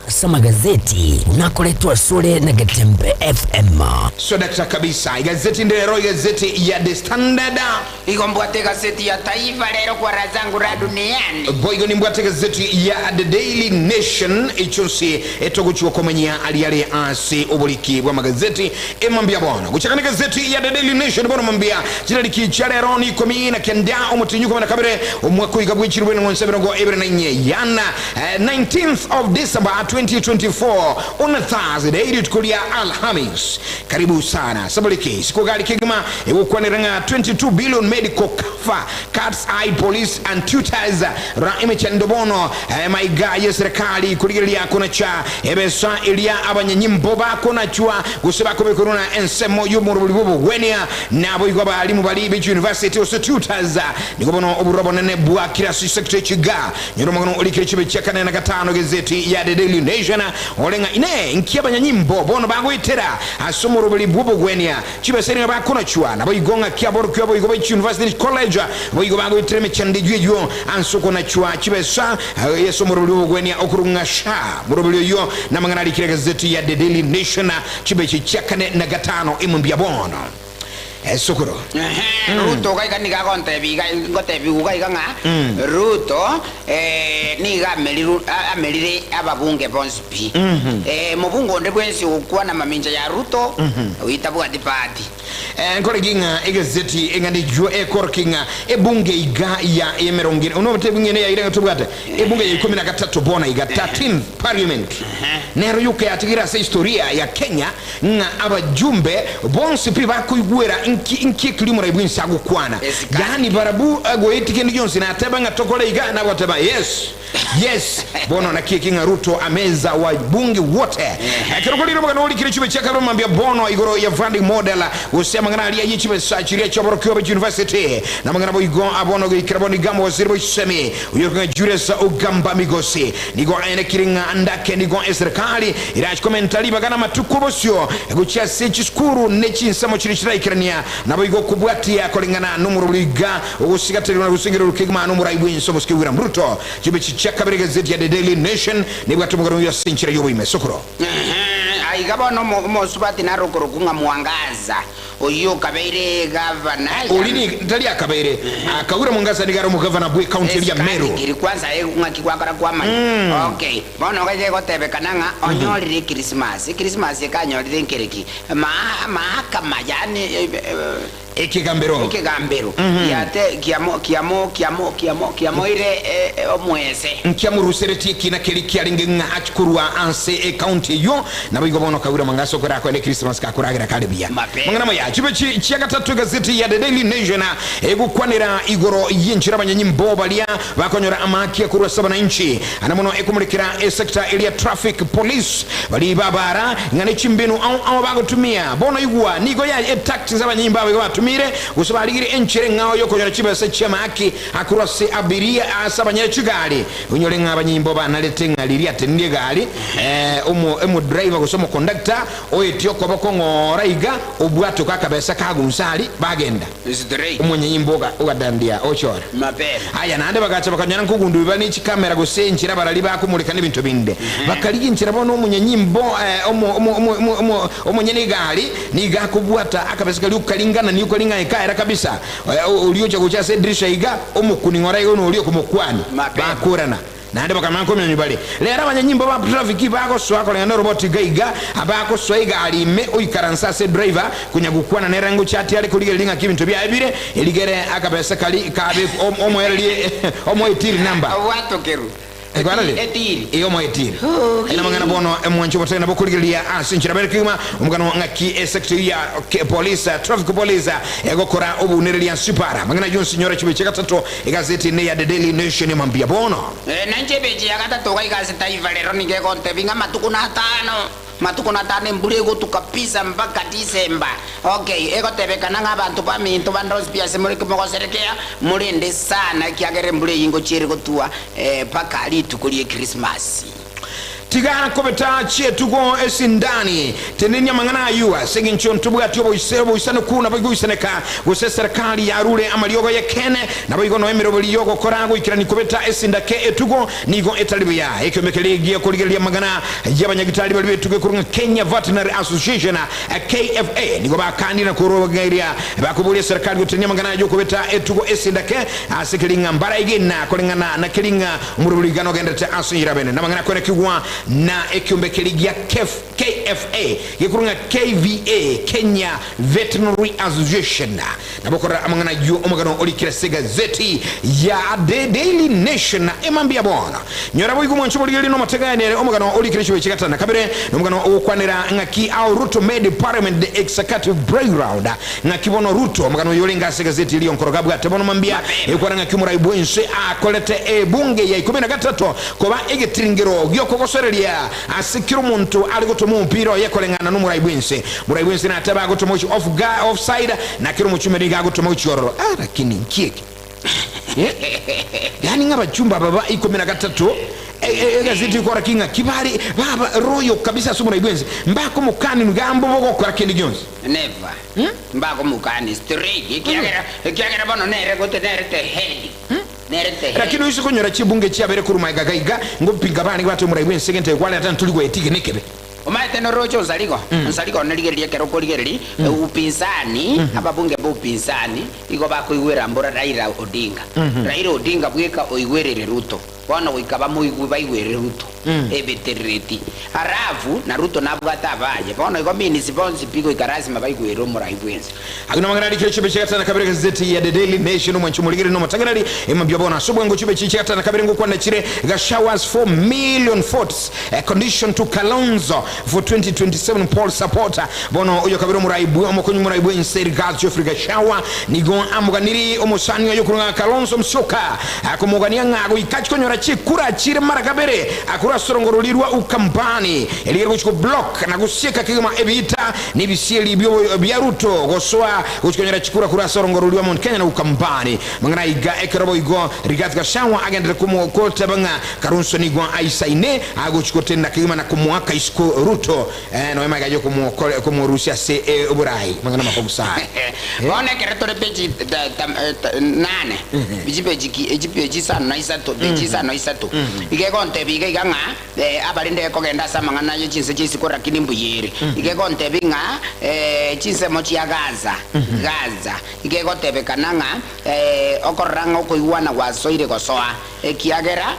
Ase amagazeti nakoretwe asore na Getembe FM. Swadakta kabisa igazeti ndero igazeti ya The Standard. Igo mbwate egazeti ya Taifa Leo kwa raha zangu raha duniani. Boigo nimbwate egazeti ya The Daily Nation echonsi etogochia komanyia aria are ase oboriki bw'amagazeti emambia bono. Gochaka negazeti ya The Daily Nation bono mambia chitariki chia rero ni ikomi na kenda omotienyi ikomi na kabere omwaka oiga bw'echirwe enong'onso emerongo ebere na inye yana 19th of December 2024 on a Thursday rituko ria Alhamis. Karibu sana sabaliki isiko gari kegima egokwanera ng'a 22 billion medical cover cuts eye police and tutors ra emechando bono eh, maiga ye serikali kurigereria konacha ebesa eria abanyanyimbo bakonachwa gose bakobekerwa na ensemo y'omorobori bw'obogwenia naboigo abalimu bari be university gose tutors nigo bono oborwa bonene bwa kirasi sector echiga Nyora omogano orikire chibe chia kane na gatano egazeti ya The Daily Nation ore ng'a Inee, inki abanyanyimbo bono bagoetera ase omoroberi bw'obogwenia chibesa nigo bakonachwa? Naboigo ng'aki aborokigwa boigo be chiuniversity ne chicollege boigo bagoetera emechando eyio eyio ase okonachwa chibesa ase omoroberi bw'obogwenia okorwa ng'a sha moroberi oyio namang'ana arikire egazeti ya The Daily Nation chibeche chia kane na gatano imo mbuya bono. Esukuru. Ehe, Ruto iga iga nigo agontebia iga, ngotebiwa iga iga ng'a Ruto eh, nigo ameriru a- amerire ababunge bonsi pi. Eh, mobunge onde bwensi ogokwana mamincha ya Ruto, oyio tabwati bahati. Eh, nkore ki ng'a egazeti eng'ana eyio ekorokia ng'a ebunge iga ya emerongo ene, onobote ebunge ene yaira ng'a tobwate ebunge ya ikomi na gatato bono iga, 13th parliament, nero yoka yatigaire ase historia ya Kenya Ng'a abajumbe bonsi pi bakoigwera inki inki ekeri omorai bw'ense agokwana. Yaani barabwo goeti kende gionsi nateba ng'a tokore iga nabo bateba yes yes. Bono naki eki ng'a Ruto ameza wabunge wote. Ekero korire omogano orikire chibe chia kabere mambia bono igoro ya funding model gose amang'ana aria ye chibesa chiria chiaborokigwa be chiuniversity na amang'ana boigo abono goikera bono iga omowaziri bw'echisemi oyio ng'a Julius Ogamba Migosi Nigo aenekire ng'a ndake nigo eserekari erache komenta ribaga namatuko bosio gochia ase chisukuru ne chinsemo chiria chiraikerania naboigo kobwatia koreng'ana nomorobori iga ogosigatererwa na gosengererwa kegima nomorai bwense omosike William Ruto. Chibechi chia kabere egazeti ya The Daily Nation nebwate omogano oyo ase enchera yoboime. Sokoro. Ehe, aiga bono omosubati nare okorokwa ng'a Mwangaza. Oyio okabeire gavana ya. Oria nigo tari akabeire, akaura Mwangaza nigo are omogavana bwe county eria Meru. Esikari kwanza ng'aki gwakora kwamanya. Okay, bono iga egotebekana ng'a onyorire ekrisimasi, ekrisimasi ekanyorire nkereki? Mahakama yaani Ekegambero. Ekegambero giate kiamo kiamo kiamo kiamo kiamoire omwese. Nkiamoruseretie ekina keria kiarenge ng'a achie korwa ase ecounty eyio. Naboigo bono kaura mang'asa okorakoenda Ekrisimasi gakoragera kare buya. Mang'ana amaya, chibe chi chia gatato egazeti ya The Daily Nation egokwanera igoro y'enchera abanyanyimbo baria bakonyora amakia korwa ase abananchi ande mono ekomorekera esector eria traffic police baria babara ng'a ne chimbinu ao ao bagotumia. Bono igwa nigo ya etactics abanyanyimbo aba igo batumire gose barigire enchera eng'ao yokonyora chibesa chi'amaaki akorwa ase abiria ase abanyene chigari. Onyore ng'a abanyimbo banarete ng'a riria atenenirie egari, omo omodriver gose omoconductor oetie okoboko ng'ora iga, obwate oko akabesa kagunsa aria, bagenda. Omonyanyimbo oga ogadandia ochora. Aya naende bagacha bakanyora nkogundubia bare ne chikamera gose enchera abarari bakomoreka na ebinto binde. Bakarigia enchera bono omonyanyimbo omo omo omo omo omo omonyene egari nigo akobwata akabesa karia okaring'anania okaring'ania kaera kabisa. Oria ocha gocha ase edirisha iga, omokuni ng'ora igo noria okomokwania, bakorana, naende bakamanya nkomyonyo bare. Rero abanyanyimbo ba traffic bagosoa koreng'ana noroboti iga iga, abagosoa egari ime oikaranse ase driver konya gokwana nere ngochia ati are korigereria ng'aki ebinto biaye bire, erigere akabesa kari kabe omoererie omoe till number. Obwatokeru. Ekwarari? Etiri. Ee, omoe etiri. Aya namang'ana bono, omwancho obotere nabo okorigereria ase enchera bere kegima, omogano ng'aki esector eyio ya ke- police, traffic police, egokora obounereria ase chipara. Amang'ana ayio onsi nyora chibeche gatato, egazeti ene ya The Daily Nation mambia bono. Na inche ebeche ya gatato iga iga ase Taifa Lero nigo egontebia ng'a amatuko natano. Matuko natano embura egotwa kabisa mpaka December. Okay, egotebekana ng'a abanto baminto bande onsi pi ase more mogoserekea, morende sana ekiagera embura eyio ngochia ere gotwa mpaka rituko rie Christmas. Tiga kobeta chietugo esindani, tenenia amang'ana ayio, ase engencho ntobwati oboise oboisaneku naboigo goisaneka, gose eserekari yarure amariogo y'ekeene, naboigo noe emeroberi y'ogokora goikerani kobeta esindake etugo nigo etari buya. Ekiombe keria gi'okorigereria amang'ana y'abanyagitari baria b'etugo ekorwa ng'a Kenya Veterinary Association, KFA, nigo bakandire na korogeria bakoboria eserekari gotenenia amang'ana y'okobeta etugo esindake ase keria ng'a mbaraegena koreng'ana na keria ng'a Omorwori igana ogenderete ase enchera bene, namang'ana akoenekigwa na ekiombe keria gia KFA, gekorwa ng'a KVA, Kenya Veterinary Association. Nabo okorora amang'ana ayio omogano orikire ase egazeti ya The Daily Nation emambia bono. Nyora boigo mwanche omorigereria na omotegeanere omogano orikire chibe chigatano na kabere, na omogano ogokwanera ng'aki How Ruto Made Parliament the Executive Playground. Ng'aki bono Ruto, omogano oyo orenge ase egazeti eria onkoroga abwate bono mambia, ekwana ng'aki omorai bw'ense akorete ebunge ya ikomi na gatato koba egetiringero gi'okogosoreria ase kera omonto are gotoma omopira oye koreng'ana n'omorai bw'ense. Morai bw'ense natebe agotoma gochia off ga offside na kera omochumbe nigo agotoma gochia ororo. Ah, lakini nki eke? Eh? Yaani ng'a abachumbe aba ba ikomi na gatato egazeti ekora ki ng'aki bare baba royal kabisa ase omorai bw'ense mbakomokani nigambo bogokora kende gionsi. Never. Mbakomokani straight ekiagera ekiagera bono nere gote nere the head. Nere the head. Lakini oise konyora chibunge chiabere korwa magega gaiga, ngopinga barenge batebe omorai bw'ense egento eke kwareta ntori goetiga nekebe. Omaete noroche onsarigo, onsarigo one rigereria ekero okorigereria upinzani, ababunge ba upinzani igo bakoigwera mbora Raila Odinga. Raila Odinga bweka oigwerire Ruto. Bono goika bamoigwe baigwere Ruto ebeterereti. Alafu na Ruto nabwate abaye. Bono igo means bonsi pi goika lasima baigwere omorai bwensi. Agwo namang'ana arikire chibe chia gatano na kabere egazeti ya The Daily Nation, omwanchi omorigereria na omotengeneri emambia bono ase obwango chibe chia gatano na kabere ngokwana chire Gachagua 4 million votes a condition to Kalonzo for 2027 poll support. Bono oyo kabere omorai bwe omokonyi morai bwense Rigathi Geoffrey Gachagua nigo amoganiri omosani oye okorwa ng'a Kalonzo Musyoka akomogania ng'a goika achie konyora chikura chire mara kabere akorwa ase orongo roria rwa Ukambani erigere gochia ko block na gosieka kegima ebiita na ebisieri bia Ruto gosoa gochia konyora chikura korwa ase orongo roria rwa Mount Kenya na Ukambani. Mang'ana aiga ekero boigo Rigathi Gachagua agenderere koteba ng'a Kalonzo nigo aisaine agochia gotenena kegima na komoaka isiko Ruto nonya magega yokomorusia ase oborai. Mang'ana makogusa aya. Bono ekero tore peji nane, chipeji ki chipeji isano na isato, peji isano na isato, iga egontebia iga iga ng'a abarende ekogenda ase amang'ana ye chinse chia isiko rakini mbuya ere. Iga egontebia ng'a chinsemo chia Gaza, Gaza, iga egotebekana ng'a okorora ng'a okoigwana gwasoire gosoa, Ekiagera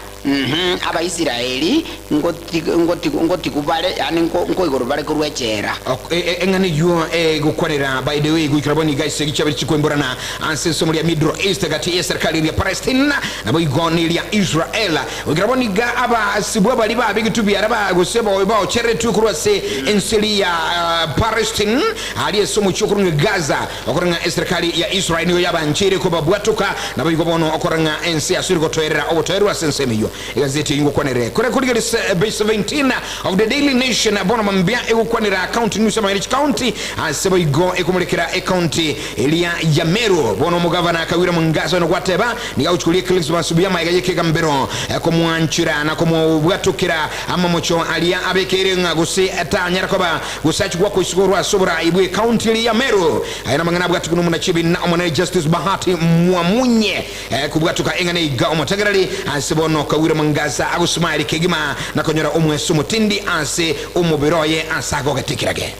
Abaisraeli ngotigwa bare, yaani nkoigorwa bare korwa echela. Eng'ana eyio egokwanera by the way goikera bono iga esegi chiabere chikoimborana ase ensomo ria Middle East gati y'eserikali eria Palestine naboigo neria Israel. Goikera bono iga abasibwa baria babegetwe biara ba gose baocheretwe korwa ase ense eria ya Palestine aria ase omochie okorwa ng'a Gaza Okore ng'a eserekari ya Israel nigo yabancheire kobabwatoka, naboigo bono okore ng'a ense yasire gotoerera obotoereru ase ensemo eyio. Egazeti eyio ngokwanere kore korigereria page 17 of the Daily Nation bono mambia egokwanera county news amang'ana chicounty ase boigo ekomorekera ecounty eria ya Meru bono omogavana Kawira Mwangaza ono gwateba nigo agochia koria Christmas buya maega yekegambero komwanchera na komobwatokera amamocho aria abekeire ng'a gose tanyara koba Gose achie goakwa isiko korwa ase oboraai bw'ecounty eria ya Meru. Aya namang'ana abwatwe nomonachi na omonene Justice Bahati Mwamunye kobwatoka eng'ana eiga omotegereri ase bono Kawira Mwangaza agosmile kegima na konyora omweso omotindi ase omobere oye ase agogete ekerage.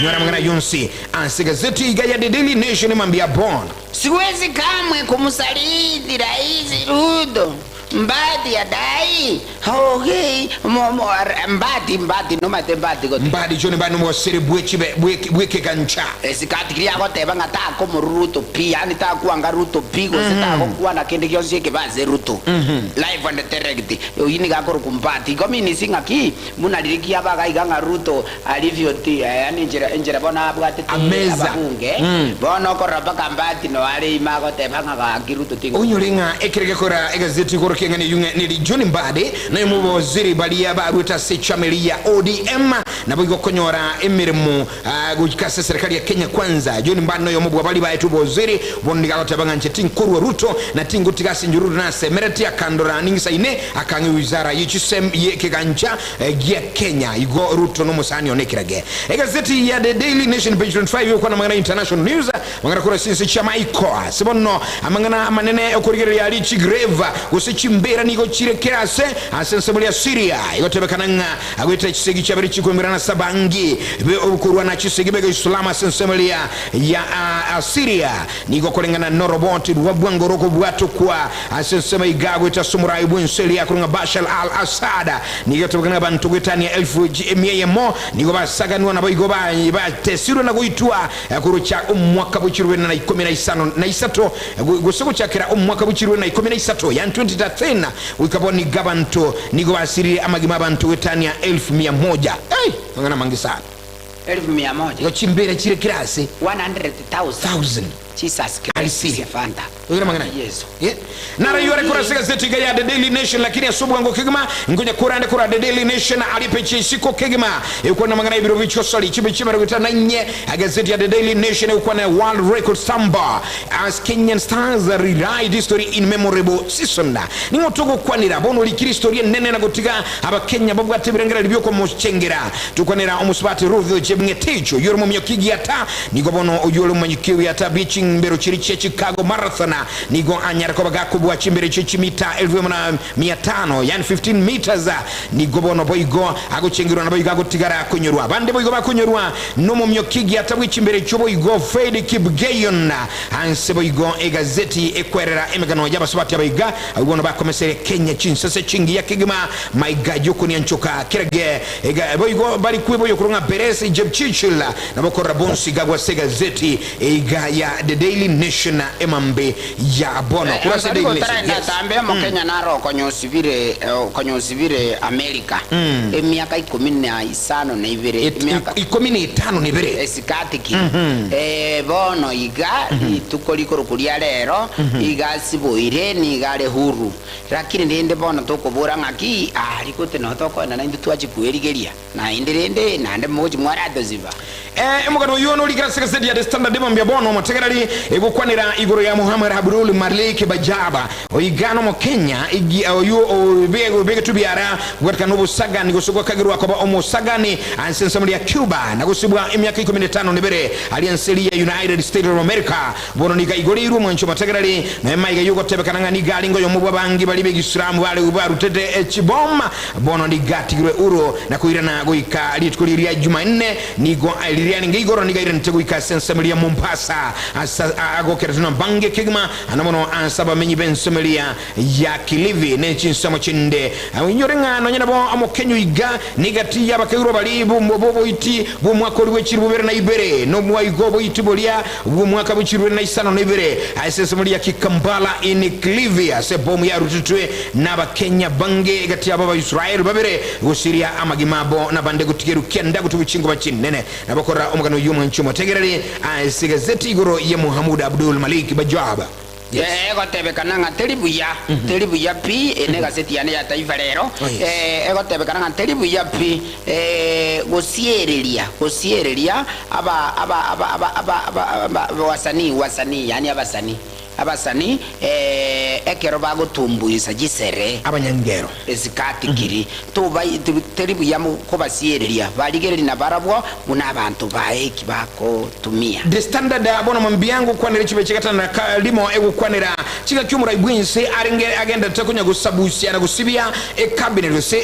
Nyora amang'ana ayio onsi ase egazeti eiga ya The Daily Nation mambia bono. Siwezi kamwe kumsaliti Rais Ruto. Mbadi adai okay mo mo mbadi mbadi nomate mbadi gote. Mbadi John Mbadi nomogoseri bwechibe bwekegancha. Esikati kiria agoteba ng'a takomorwa Ruto pi yaani takwanga Ruto pi gose tagokwana kende gionsi ekebe ase Ruto live and direct oyio nigo akorokwa Mbadi igo means ng'aki buna riria kiaba iga ng'a Ruto alivyo ti yaani enchera enchera bono abwatete Ameza. ababunge bono okorora mpaka Mbadi noare ime agoteba ng'a gaki Ruto tingo Onyore ng'a ekere gekora egazeti igoro. Ekorokia eng'ana eyio ng'a neri John Mbadi, noyomo bw'abawaziri baria barwete ase echama eria ya ODM, naboigo okonyora emeremo goika ase eserekari ya Kenya Kwanza. John Mbadi noyomo bwa baria baetwe obowaziri, bono nigo agoteba ng'a inche tinkorua Ruto na tingotiga ase inche Ruto nasemeretie akandora ningisaine akang'a ewizara ye chisemi ye ekegancha gia Kenya. Igo Ruto nomosani one ekerage. Egazeti ya The Daily Nation page 25 egokwana amang'ana ya international news. Amang'ana korwa ase ense chi'amaiko ase bono, amang'ana amanene okorigereria aria chigrave gose chimbeera nigo chire kera ase ase ensemo ria Siria. Egotebekana ng'a agoetera chisegi chiabere chikoimerana ase abangi be okorwana chisegi b'Egeisilamu ase ensemo eria ya Asiria. Nigo koreng'ana noroboti rwa bwango rokobwatokwa ase ensemo iga goeta ase omorai bw'ense eria akorwa ng'a Bashar al-Assad. Nigo egotebekana ng'a abanto goetania elfu emia eyemo nigo basaganwa naboigo batesirwe na goitwa Gocha omwaka bwe chirwena na ikomi na isano na isato, gose gochakera omwaka bwe chirwena na ikomi na isato, yaani 2013, goika bono nigo abanto nigo basirire amagima abanto goetania elfu mia moja. Ei! Amang'ana amange sana. Elfu mia moja. Igo chimbeera chire kera ase. 100,000. Thousand. Jesus Christ Ari Syria. Fanta. Oigure amang'ana aya? Yeso. Eh, Narayio are korwa ase egazeti iga ya The Daily Nation, lakini ase obwango kegima nkonya korande korwa The Daily Nation aria peji ya isiko kegima egokwana amang'ana y'ebiro bichosori chipeji chi'emerongo etano na inye. Egazeti ya The Daily Nation egokwana World Record Stumble as Kenyan Stars Rewrite History in Memorable Season. Ning'o togokwanera bono orikire history enene na gotiga Abakenya babwate ebirengererio biokomochengera? Tokwanera omosubati Ruth Chepng'etich oyio ore momioki giata Nigo bono oyio ore omonyiki bw'ebiata bie chimbero chiria chia Chicago Marathon nigo anyare koba gakobua chimbero echio chimita elfu emo na mia tano, yaani 15 metres. Nigo bono boigo agochengerwa naboigo agotigara konyorwa. Abande boigo bakonyorwa nomomioki giata bwe chimbero echio boigo Faith Kipyegon. Anse boigo egazeti ekwerera emegano y'abasubati abaiga abwo bono bakomeseria Kenya chinsase chingiya kegima maiga y'okonianchoka kerage Iga boigo bari kweboyia korwa ng'a Peres Jepchirchir nabo korora bonsi iga gwase egazeti iga ya The Daily Nation emambe ya bono. Korwa ase Tari Daily Nation, gotaraenda yes. atambe Omokenya naro okonyosibire okonyosibire America emiaka ikomi na isano na ibere Et- emiaka ikomi na etano na ibere. esikati ki Eh, bono iga rituko rikoroku ria rero iga asiboire niga are huru Lakini rende bono tokobora ng'aki, Aa, rigote nao tokoenda naintwe twachia kwerigeria, naende rende naende mogochia mwaratosiba. Ee, omogano oyio norikire ase egaseti ya The Standard mambia bono omotegereri egokwanera igoro ya Muhammad Abdul Malik Bajaba oiga nomokenya oyio obegetwe biara kobwatekana nobosagani gose gwakagerwa koba omosagani ase ensemo ria Cuba na gosibwa emiaka ikomi na etano na ebere aria ense eria ya United States of America. Bono nigo aigoreirwe omwancho omotegereri, na emaiga y'ogotebekana ng'a nigo arenge oyomo bw'abange baria b'Egisiramu bare barutete chiboma. Bono nigo atigirwe Uru na koirana goika rituko riria Jumanne, nigo riria arenge igoro nigo airanete goika ase ensemo eria ya Mombasa, ase agokeretwe nabange kegima, na mono ase abamenyi b'ensemo eria ya Kilifi ne chinsemo chinde. Oinyore ng'a nonya nabo omokenyu iga negati y'abakeirwa baria b'oboiti bw'omwaka oria bw'echilifu bibere na ibere, na omwaigo oboiti boria bw'omwaka bw'echilifu bibere na isano na ibere, ase ensemo eria ya Kikambala in Kilifi, ase ebomu yarutetwe n'Abakenya bange egati yabo Abaisraeli babere gosiria amagima abo, na bande gotigerwa kianda gotugwa chingoba chinene. Nabokorora omogano oyio omwanchi omotegereri ase egazeti igoro ya Muhammad Abdul Malik Bajaba. Yes. Ee, egotebekana ng'a teri buya, teri buya pi, eye negaseti yane ya Taifa Lero, Oh, yes. eh, egotebekana ng'a teri buya pi, eh, gosiereria, gosiereria aba, aba, aba, aba, aba, aba, aba, wasanii, wasanii, yaani abasanii, abasanii, eh, ekero bagotumbuisa chisere, Abanyangero. esikati kiri, toba, teri buya kobasiereria, barigereria nabarabwo buna abanto baye eki bagotumia. The Standard bono mambia ngokwanera chibe chigatano na rimo egokwanera chingaki omorai bw'ense arenge agenderete konya gosabusia na gosibia ecabinet gose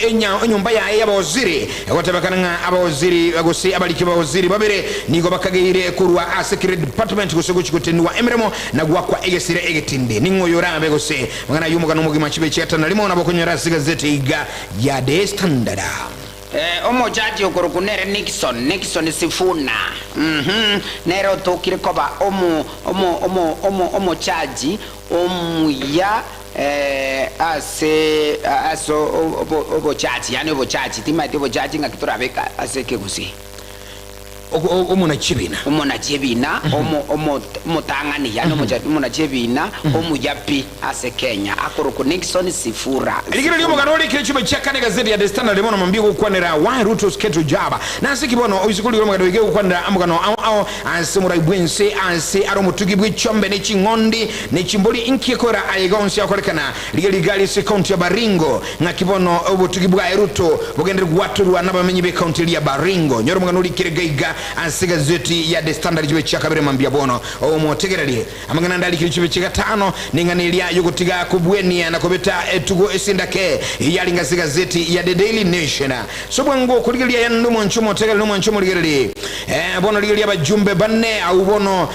enyomba yaye y'abawaziri. Egotebekana ng'a abawaziri gose abariki b'abawaziri babere nigo bakageire korwa ase kera department gose gochia gotenigwa emeremo na goakwa egesire egetindi. Ning'o oyo orabe gose mang'ana ay'omogano omogima chibe chigatano na rimo nabo okonyora ase egazeti iga ya The Standard. Omojaji okorokwa nere Nixon, Nixon Sifuna, uhum, nere otokire koba omo, omo, omo, omo, omojaji omuya eh, ase, ase obo, obojaji, yaani obojaji, timaeti obojaji ng'aki torabeke ase ekegusii. Omonachi ebina. Omonachi ebina, omo, omo, omotang'ani, yaani omocha, omonachi ebina omuya pi ase Kenya, akorokwa Nixon Sifura. Rigereria omogano orikire chibe chia kane egazeti ya The Standard bono mambia gokwanera Why Ruto's Cattle Jab. Nase ki bono oise korigia omogano oige gokwanera amogano ao ao ase omorai bw'ense ase are omotugi bwe chiombe ne ching'ondi ne chimbori inki ekora aye iga onsi agokorekana Rigereria rigari ase ekaunti ya Baringo ng'aki bono obotugi bwaye Ruto bogenderere gwatorwa nabamenyi b'ekaunti eria ya Baringo. Nyora omogano orikire iga iga ase egazeti ya The Standard chibe chia kabere mambia bono omotegererie. Amang'ana ande arikire chibe chia gatano neng'ana eria y'ogotiga kobwenia na kobeta etugo esindake yaringa ase egazeti ya The Daily Nation. Ase obwango okorigereria aya nomwancho omotegereri nomwancho omorigereri. Bono rigereria abajumbe bane abwo bono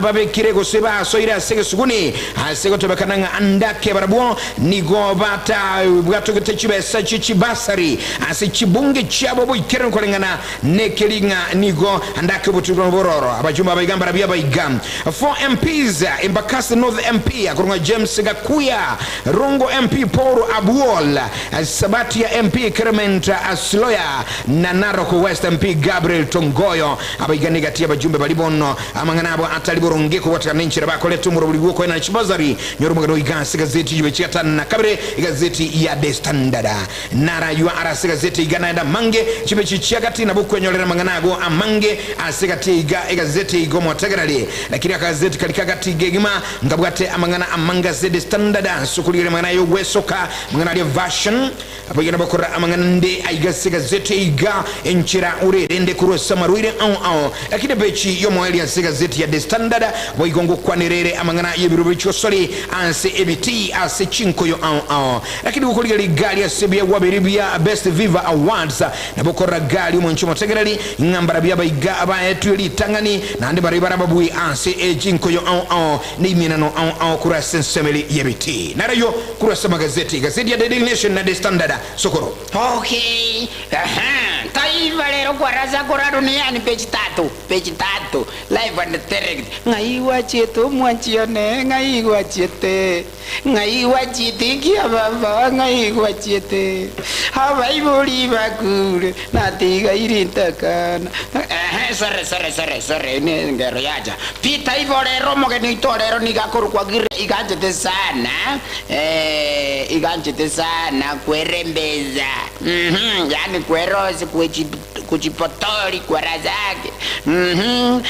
babekire gose basoire ase egesuguni ase gotebekana ng'a andake barabwo nigo batabwatogete chibesa chie chibasari ase chibunge chiabo boikeranu koreng'ana nekeri ng'a nigo andake obotuko bororo. Abajumbe abaiga mbarabio abaiga 4 MPs, Embakasi North MP akorong'a James Gakuya, Rongo MP Paul Abuol, Sabatia MP Clement Asiloya na Narok West MP Gabriel Tongoyo. Abaiga negati y'abajumbe baria bono amang'ana abo atari boronge kobwatekana nenchera bakorete omorobori bw'okoenana chibasari. Nyora omogano oiga ase egazeti chibe chigatano na kabere, egazeti ya The Standard. Naraywa are ase egazeti iga naende amange, chibe chichiagati nabo okwenyorera amang'ana ago amange ase egati eiga egazeti iga omotegereri. Lakini akagazeti karia kagati iga egima nkabwate amang'ana amange ase The Standard ase okorigereria amang'ana ay'ogwesoka, amang'ana aria version. Abaigena bakora amang'ana ande aiga ase egazeti eiga enchera orerende korwa ase amarwaire ao ao. Lakini epeji y'omoerio ase egazeti ya The Standard boigo ngokwanera ere amang'ana y'ebirobio bi'chigosori ase ebitii ase chinkoyo ao ao. Lakini gokorigia rigari ase ebiegwa biria bia Best Viva Awards nabo okorora gari omonche omotegereri ng'a mbarabio abaiga baetwe ritang'ani naende barabio barababue ase chinkoyo ao ao nemienano ao ao korwa ase ensemeri y'ebitii. Narayio Korwa ase amagazeti, egazeti ya The Daily Nation na The Standard, Sokoro. Okay, ehe, taifa rero kwarasa kora duniani page tatu, page tatu, live and direct. Ng'ai gwachiete omwanchi one, ng'ai gwachiete, ng'ai gwachiete ekia baba, ng'ai gwachiete, abaibori bakure, natigaire ntakana. Ehe, sorry, sorry, sorry, sorry, ne engero yacha. Peter igo rero omogeni oito rero nigo akorokwa Gire iga anchete sana eh, iga anchete sana kwerembeza mhm, yaani kwerosi kwechi kuchipotori kwerasake mhm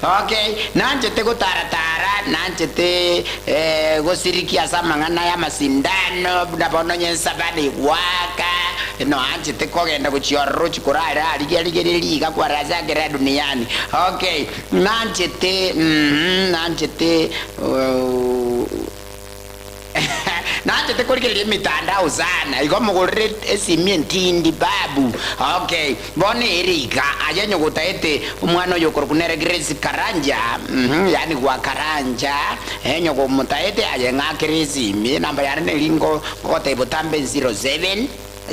okay, nanchete gotaratara nanchete eh, gosirikia ase amang'ana y'amasindano buna bono onye ensabani egwaka noanchete kogenda gochia ororo ochie korara rigia rigereria iga kwarasake ra duniani Okay, nanchete, mm, nanchete, uh, nanchete korigereria emitandao sana, igo mogorere esimi entindi babu. Okay, bono ere iga, aye onye gotaete omwana oyo okorokwa nere Grace Karanja, mm, yaani gwa Karanja, eh, onye gomotaete aye ng'akere esimi, enamba yane neri ngo ngogotebia botambe 07,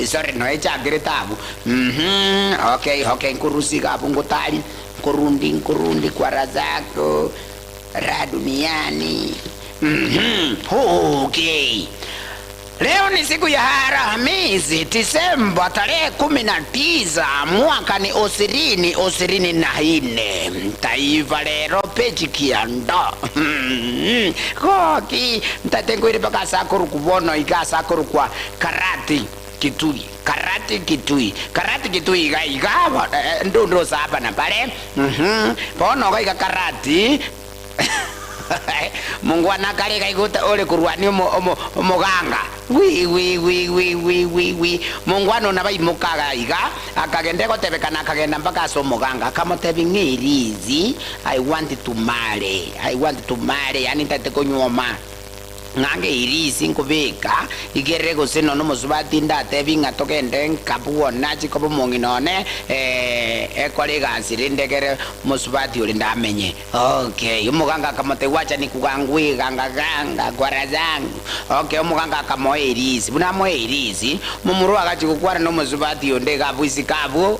Sorry noe chakerete abwo uhmm okay okay nkorusia iga abwo ngotari nkorundi nkorundi kwa razako ra duniani uhmm okay Leo ni siku ya Alhamisi Disemba tarehe 19 mwaka ni osirini osirini na ine Taifa Lero page kianda uhmm goki ntate nkoire mpaka ase akorokwa bono iga ase akorokwa Karati Kitui, Karati Kitui, Karati Kitui iga iga ndundu ase aba na bare, uhum, bono iga iga Karati mongwana kare iga iga ore korwania omo omo omoganga, wi wi wi wi wi wi wi, mongwana one abaimoka iga iga, akagenda egotebekana akagenda mpaka ase omoganga, akamotebia ng'a erizi, I want to marry, I want to marry, yaani ntagete konyuoma. Ng'ange irisi nkobeka igere gose nonya omosubati ndatebi ng'a togende nka bwone achie koba omong'ina one, ee, ekore egasi rende egere omosubati oria ndamenye. Okay, omoganga akamotebia wacha nikugangwe ganga ganga gwara zangu. Okay, omoganga akamoa erisi, buna amoa erisi, momura oyo agachia gokwana na omosubati onde iga abwo isiko abwo.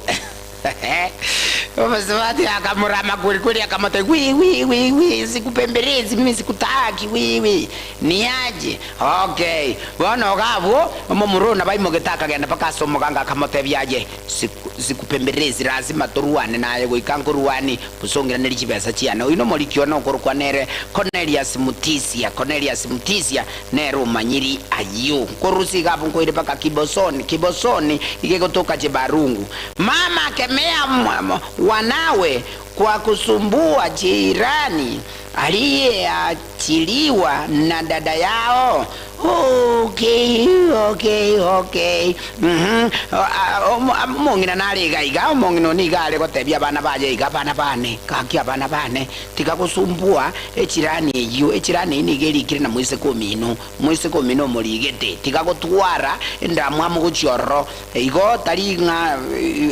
Omosubati akamorama kweri kweri akamotebia, Wi, wi, wi, wi, sikupembelezi mimi sikutaki, wi, wi, niaje? Okay. Bono iga abwo, omomura oyo nabo aimogete akagenda mpaka ase omoganga akamotebia, Aye, siku, sikupembelezi, lazima torwane naye goika nkorwanie, gose ong'iranerie chibesa chiane. Oyio nomoriki one okorokwa nere Cornelius Mutisia, Cornelius Mutisia nere omanyiri ayio. Nkorusia iga abwo nkoire mpaka Kibosoni, Kibosoni iga egotoka Chebarungu. Mama kemea wanawe kwa kusumbua jirani aliyeachiliwa na dada yao. Okay, okay, okay. Mhm. Omong'ina nare iga iga, omong'ina one iga are gotebia abana baye iga, abana bane, gaki abana bane, tiga gosumbua echirani eyio, echirani eyio nigo erikire na moiseke omino, moiseke omino omorigete, tiga gotwara endamwamu gochia ororo. Igo tari ng'a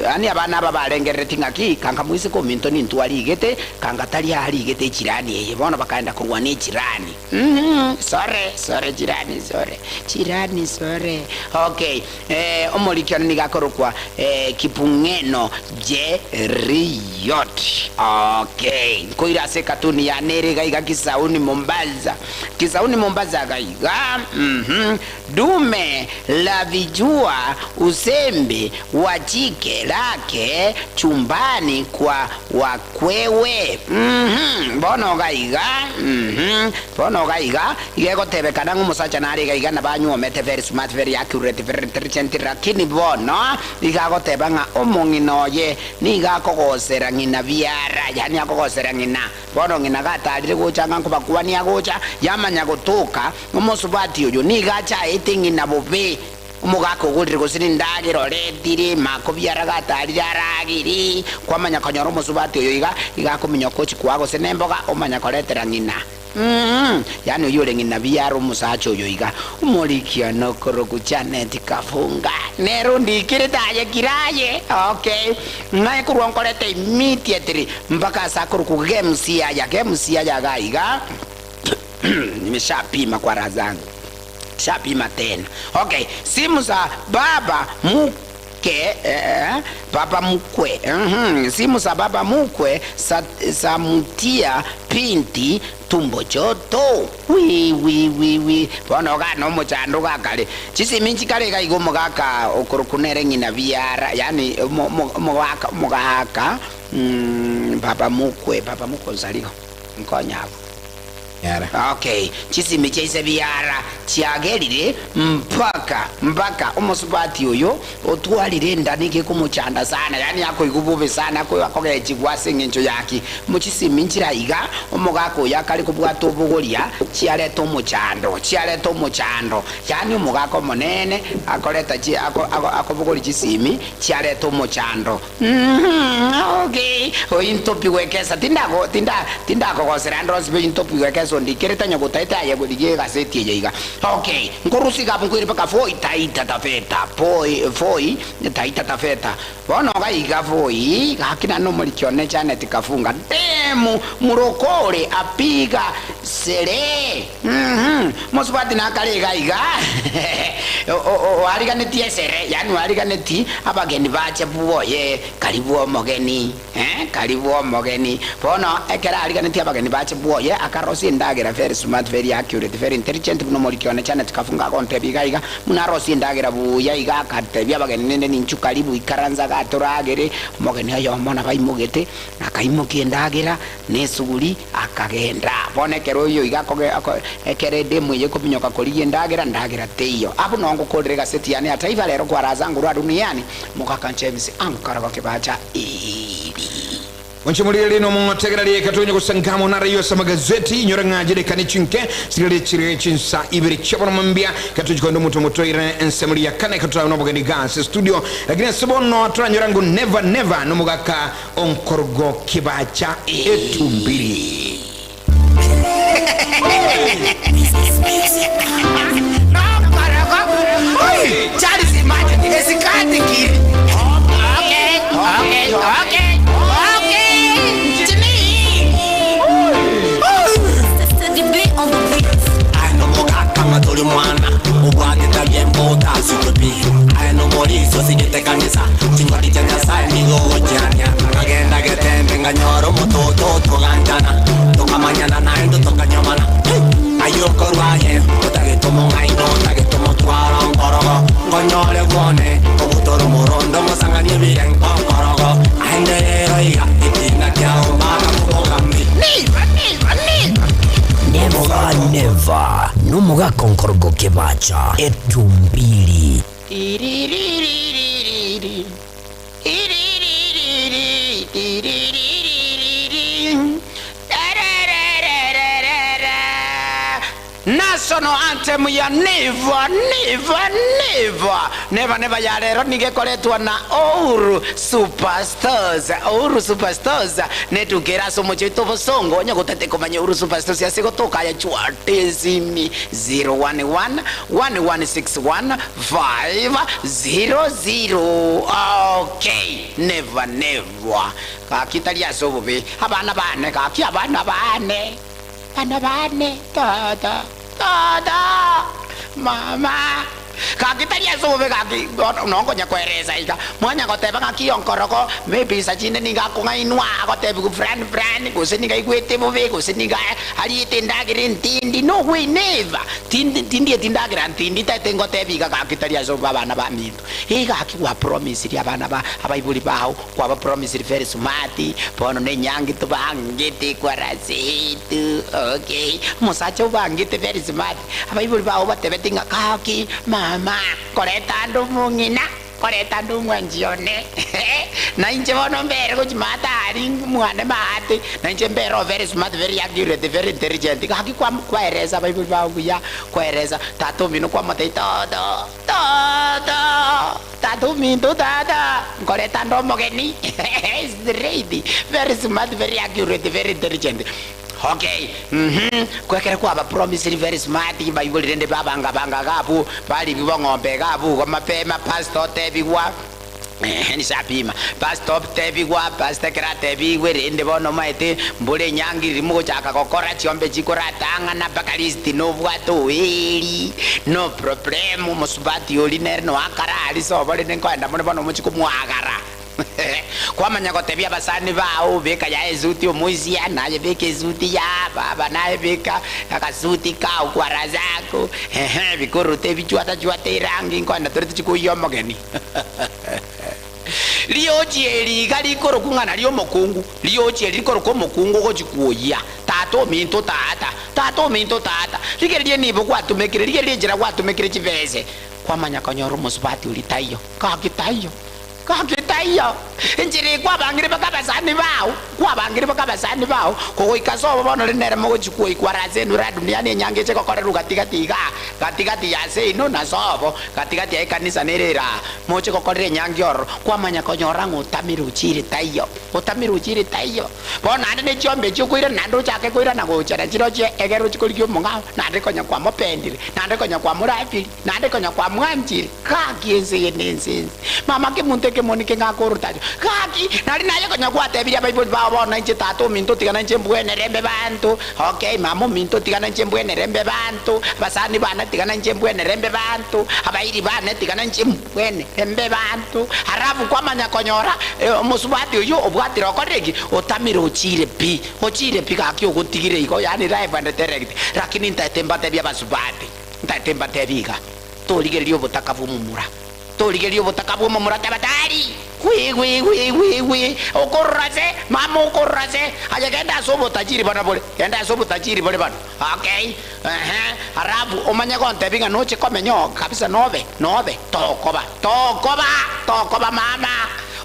yaani abana aba barengereretie ng'aki, Kanka moiseke ominto nintwe arigete, kanka tari arigete echirani eye. Bono bakaenda korwana echirani. Uhum, sore, sore jirani, sore, jirani sore. Okay, eh, omoriki one nigo akorokwa eh, Kipung'eno Jeriot. Okay, nkoira ase ekatuni yane ere iga iga Kisauni Mombasa. Kisauni Mombasa iga iga, uhum. Dume la vijua usembe wa jike lake chumbani kwa wakwewe. Uhum, bono iga iga, uhum, bono iga iga, iga egotebekana ng'a omosacha nare iga iga nabo anywomete very smart, very accurate, very intelligent, lakini bono iga agoteba ng'a omong'ina oye nigo akogosera ng'ina biara, yaani akogosera ng'ina. Bono ng'ina gatarire gocha ng'a nkobakwania agocha, yamanya gotoka, Omosubati oyo nigo achaete ng'ina bobe, omogaka ogorire gose nendagera oretire, makobiara gatarire aragere, kwamanya konyora omosubati oyo iga, iga akominyoka ochia kwaa gose nemboga, omanya koretera ng'ina. Uhum, yaani oyio ore ng'ina biara omosacha oyo iga, omorikia nokoroku Janet Kafunga, nere ondikerete aye kiraye, okay, ng'aye korwa nkorete immediately mpaka ase akoroku Gemusiaya, Gemusiaya iga iga. Nimeshapima kwa raha zangu, shapima tena. Okay, simu za baba mke eh, baba mkwe mm-hmm. Simu za baba mkwe za, za mtia binti tumbo joto wi wi wi wi bono gana omochando gakare chisimi nchikare iga iga omogaka okorokwa nere ng'ina biara yani omogaka omogaka mm, baba mkwe baba mkwe onsarigo nkonya abwo Okay, chisimi chia ise biara chiagerire mpaka mpaka omosubati oyo otwarire enda nigo ekomochanda sana, yaani akoigwa bobe sana, akogechigwa ase eng'encho yaki. Chisimi nchire aiga, omogaka oyo akare kobwata obogoria, chiareta omochando, chiareta omochando, yaani omogaka omonene akoreta chi akobogoria chisimi chiareta omochando. Okay, ointopi gwekesa, tindago tinda tindakogosera ande onsi ointopi gwekesa ondikerete onye gotaete aye rigia egaseti eye iga. Okay, nkorusia iga abwo nkoire mpaka Voi Taita Taveta, Voi Voi Taita Taveta. Bono iga iga Voi, gaki naende omoriki one Janet Kafunga, demu murokore apiga sere. Uhum, mosubati nakare iga iga, oariganetie esere, yaani oariganeti abageni bache bwoye, karibu omogeni, eh, karibu omogeni. Bono ekero aariganetie abageni bache bwoye, akarosia endagera very smart, very accurate, very intelligent, buna omoriki one Janet Kafunga agontebia iga iga, buna arosie endagera buya iga, akatebia abageni nende ninchu karibu ikaransa iga toragere, omogeni oyomo nabo aimogete, akaimokia endagera, na esuguri, Akagenda. Bono ekero oyo iga akoge ako ekero edemu eye ekominyoka korigia endagera, ndagera teiyo. Abwo noo ngokorera egaseti yane ya Taifa Lero kwaraza nguru aa duniani, Mogaka James ankorogoke bacha eri. Onche morire rino omong'otegera rieka tonye gosangamo nare yose amagazeti inyore ng'a jirekani chinke sigare chire chinsa ibere chiabono mambia katochi koenda omonto omotoire ensemo riya kane katorabe nobogeni iga ase studio lakini ase bono toranyora ngo never never nomogaka Onkorogo kibacha etumbiri. Aye nomogaka ng'a tori mwana, obwate tabia embe otasigwe pi. Aye nomorisia osigete kanisa, chingori chia Nyasae nigo ogochiancha. bone Obutora omorondo omosang'ani ebirengo nkorogo Aende rero iga ekiina kiao maka kobogambi Never, never, never. Never, never. Nomogaka onkorogo kebacha etumbili. National anthem ya Never, never, never, never, never ya rero nigo ekoretwa na Ouru Superstars. Ouru Superstars netuka ere ase omochie oito obosongo onye gotete komanya Ouru Superstars ase gotoka aya chwate esimi 011 1161 500 okay never never gaki tari ase obobe abana bane gaki abana bane Bana bane, tata, tata, mama, gaki tari ase obobe gaki bono nonkonya koeresa iga, mwanya goteba ng'aki onkorogo ebisa chinde nigo akong'ainwa agotebigwa fulani fulani gose nigo aigwete bobe gose nigo ariete endagera entindi no way never tindi tindieti ndagera ntindi taete ngotebi iga gaki tari ase obobe abana baminto. Ee gaki gwa promisiri abana ba abaibori bao kwaba promisiri very smart bono nenyangi tobangete kwarasetu okay omosacha obangete very smart abaibori bao batebeti ng'a gaki mama koreta ande omong'ina koreta ande omwanchi one nainche bono mbere gochia maate aria mwane maate nainche mbere oo very smart very accurate very intelligent gaki kwa kwaeresa abaibori bao buya kwaeresa tata omino kwamotebia toto. Tata, tata ominto tata, nkoreta nde omogeni straight, very smart, very accurate, very intelligent. Okay, uhum, kwekero kwaba promisiri very smart, baibori rende babanga banga iga abwo, baribigwa ng'ombe iga abwo igo mapema, pastor otebigwa, Eeh nishapima pastor otebigwa, pastor ekero atebigwe rende bono omanyete mbore enyangi riria mogochaka gokora chiombe chikoratang'ana mpaka list nobwate oeri no problem omosubati oria nere noakara aria sobo rende nkoenda more bono mochie komwagara kwamanya gotebia abasani bao beka yaye esuti omoisia naye beka esuti ya baba naye beka agasuti kao kwara zako ehe bikoroto ebichwata chwata erangi nkoenda tore tochie koyia omogeni. Riochi eri iga rikorokwa ng'a nario omokungu, riochi eri rikorokwa omokungu ogochia kwoyia, Tata ominto tata, tata ominto tata, rigereria enibo gwatumekire, rigereria enchera gwatumekire chibese, kwamanya konyora omosubati oria taiyo, gaki taiyo, gaki taiyo, enchera eye kwabangire mpaka abasani bao, kwabangire mpaka abasani bao, kogoika ase obo bono rende nere mogochia kwoikwa ase enura ya duniani enyangi eche gokorerwa gati gati igaa, gati gati ya seino na sobo. Gati-gati ya ekanisa nere ere aa, moche gokorera enyangi ororo, kwamanya konyora ng'a otamire ochiire taiyo, otamire ochiire taiyo. Bono naende ne chiombe echio okoirana naende ochake koirana gocha nachirochio egere ochie korigia omong'ao, naende konya kwamopendire, naende konya kwamorabiri, naende konya kwamwanchire. Gaki ense eye nense ense. Mama kemonto ekemoni keng'aa korotacho. Gaki, nari naye konya gwatebirie abaibori bao bono inche tata ominto tiga nainche mbwenere mbe banto. Okay, mama ominto tiga nainche mbwenere mbe banto, abasani bane tiga nainche mbwenere mbe banto, abairi bane tiga nainche mbwenere mbe banto. Alafu kwamanya konyora omosubati oyio obwatire okorire ki? Otamire ochiire pi, ochiire pi gaki ogotigire igo yaani live and direct. Lakini ntaete mbatebie abasubati, ntaete mbatebie iga, torigereria obotaka bw'omomura. Torigereria obotaka bw'omomura teba tari gwi gwi gwi gwi gwi okorora se mama okorora se aye genda ase obotajiri bono bore genda ase obotajiri bore bono okay ehe alafu omanye gontebia ng'a noche komenya oo kabisa nobe nobe tokoba tokoba tokoba mama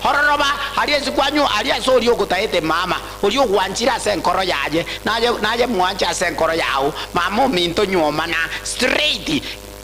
ororoba aria ase kwanyu aria ase oria ogotaete mama oria ogwanchire ase enkoro yaye naye naye mwanche ase enkoro yao mama ominto nyuomana straight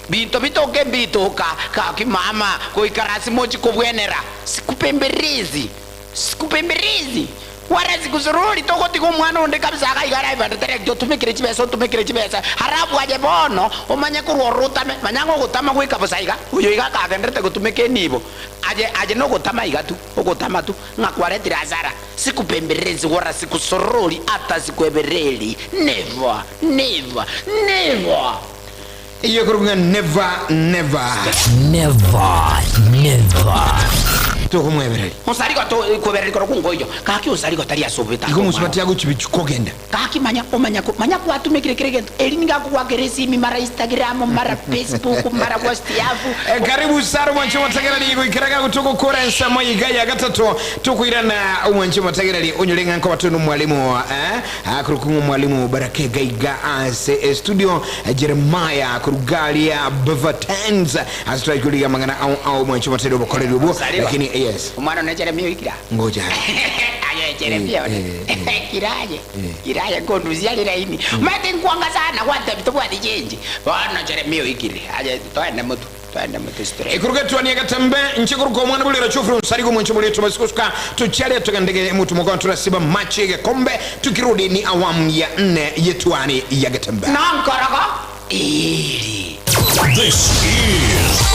Binto bitoke mbitoka, gaki mama, goikara ase mochie kobwenera, sikupembelezi, sikupembelezi, wala sikusururi, togotiga omwana onde kabisa iga iga live and direct, otumekire chibesa, otumekire chibesa, halafu aye bono omanye korwa ororo otame, manya ng'a ogotama goika bosa iga, oyo iga akagenderete gotumeka enibo, aye aye nogotama iga tu, ogotama tu, ng'a kwaretire hasara, sikupembelezi wala sikusururi, ata sikuebereri, never, never, never. Eyio ekorokwa ng'a Never Never. Never Never. Tokomwebereria. Onsarigo to kwebereria korokwo nkoiyo, gaki onsarigo tari ase obobe tata Igo omwabo. mosubati agochibichwa kogenda. Gaki manya omanya ko manya kwatumekire kera egento, eri nigo akogoakera esimi mara Instagram, mara Facebook, mara WhatsApp. Karibu sana omwanche omotegereri goikera iga togokora ensemo iga ya gatato tokoirana omwanche omotegereri onyore ng'a nkoba tore nomwalimu eh akorokwa ng'a omwalimu Baraka iga iga ase estudio Jeremiah koruga aria Bevertens ase twachia korigia amang'ana ao ao omwanche omotegereri obokoreri obwo Sariba. lakini yes Omwana one Jeremia oikire aa. Ngocha are. Aye Jeremia one. Eh, eh, Kira aye. Eh. Kira aye nkondusia riraini. Omanyete nkwanga sana gwatebia tobwati chenji. Bono Jeremia oikire. Aye toende motwe. Toende motwe straight. Ekurugetwania egetembe, inche koruka omwana bw'erira chufuru nsariga omwancho boria tobasi gosuka tochiare togendege mutu mokono turasiba mache egekombe tukirudi ni awamu ya nne yetwani ya getembe. Nonkorogo eri. This is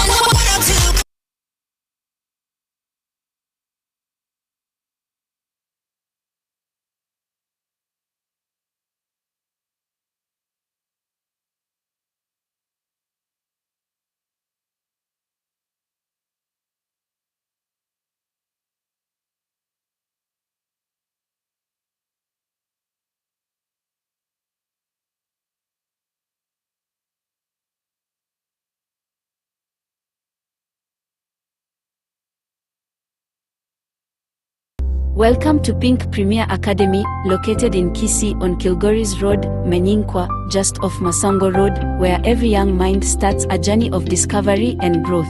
Welcome to Pink Premier Academy, located in Kisii on Kilgoris Road, Menyinkwa, just off Masango Road, where every young mind starts a journey of discovery and growth.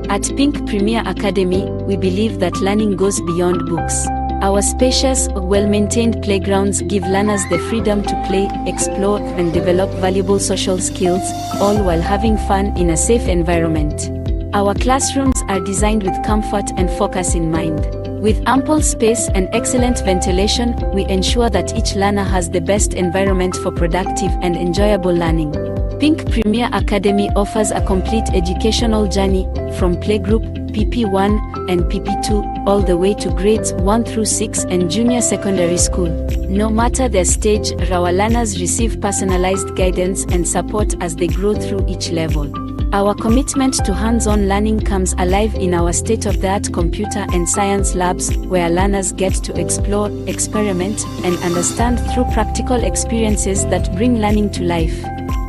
At Pink Premier Academy, we believe that learning goes beyond books. Our spacious, well maintained playgrounds give learners the freedom to play, explore, and develop valuable social skills, all while having fun in a safe environment. Our classrooms are designed with comfort and focus in mind. With ample space and excellent ventilation, we ensure that each learner has the best environment for productive and enjoyable learning. Pink Premier Academy offers a complete educational journey from playgroup, PP1 and PP2, all the way to grades 1 through 6 and junior secondary school. No matter their stage, our learners receive personalized guidance and support as they grow through each level. Our commitment to hands on learning comes alive in our state of the art computer and science labs, where learners get to explore, experiment, and understand through practical experiences that bring learning to life.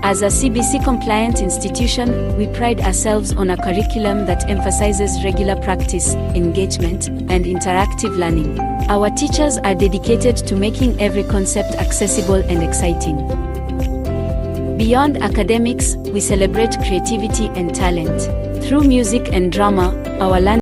As a CBC compliant institution, we pride ourselves on a curriculum that emphasizes regular practice, engagement, and interactive learning. Our teachers are dedicated to making every concept accessible and exciting. Beyond academics, we celebrate creativity and talent. Through music and drama, our learners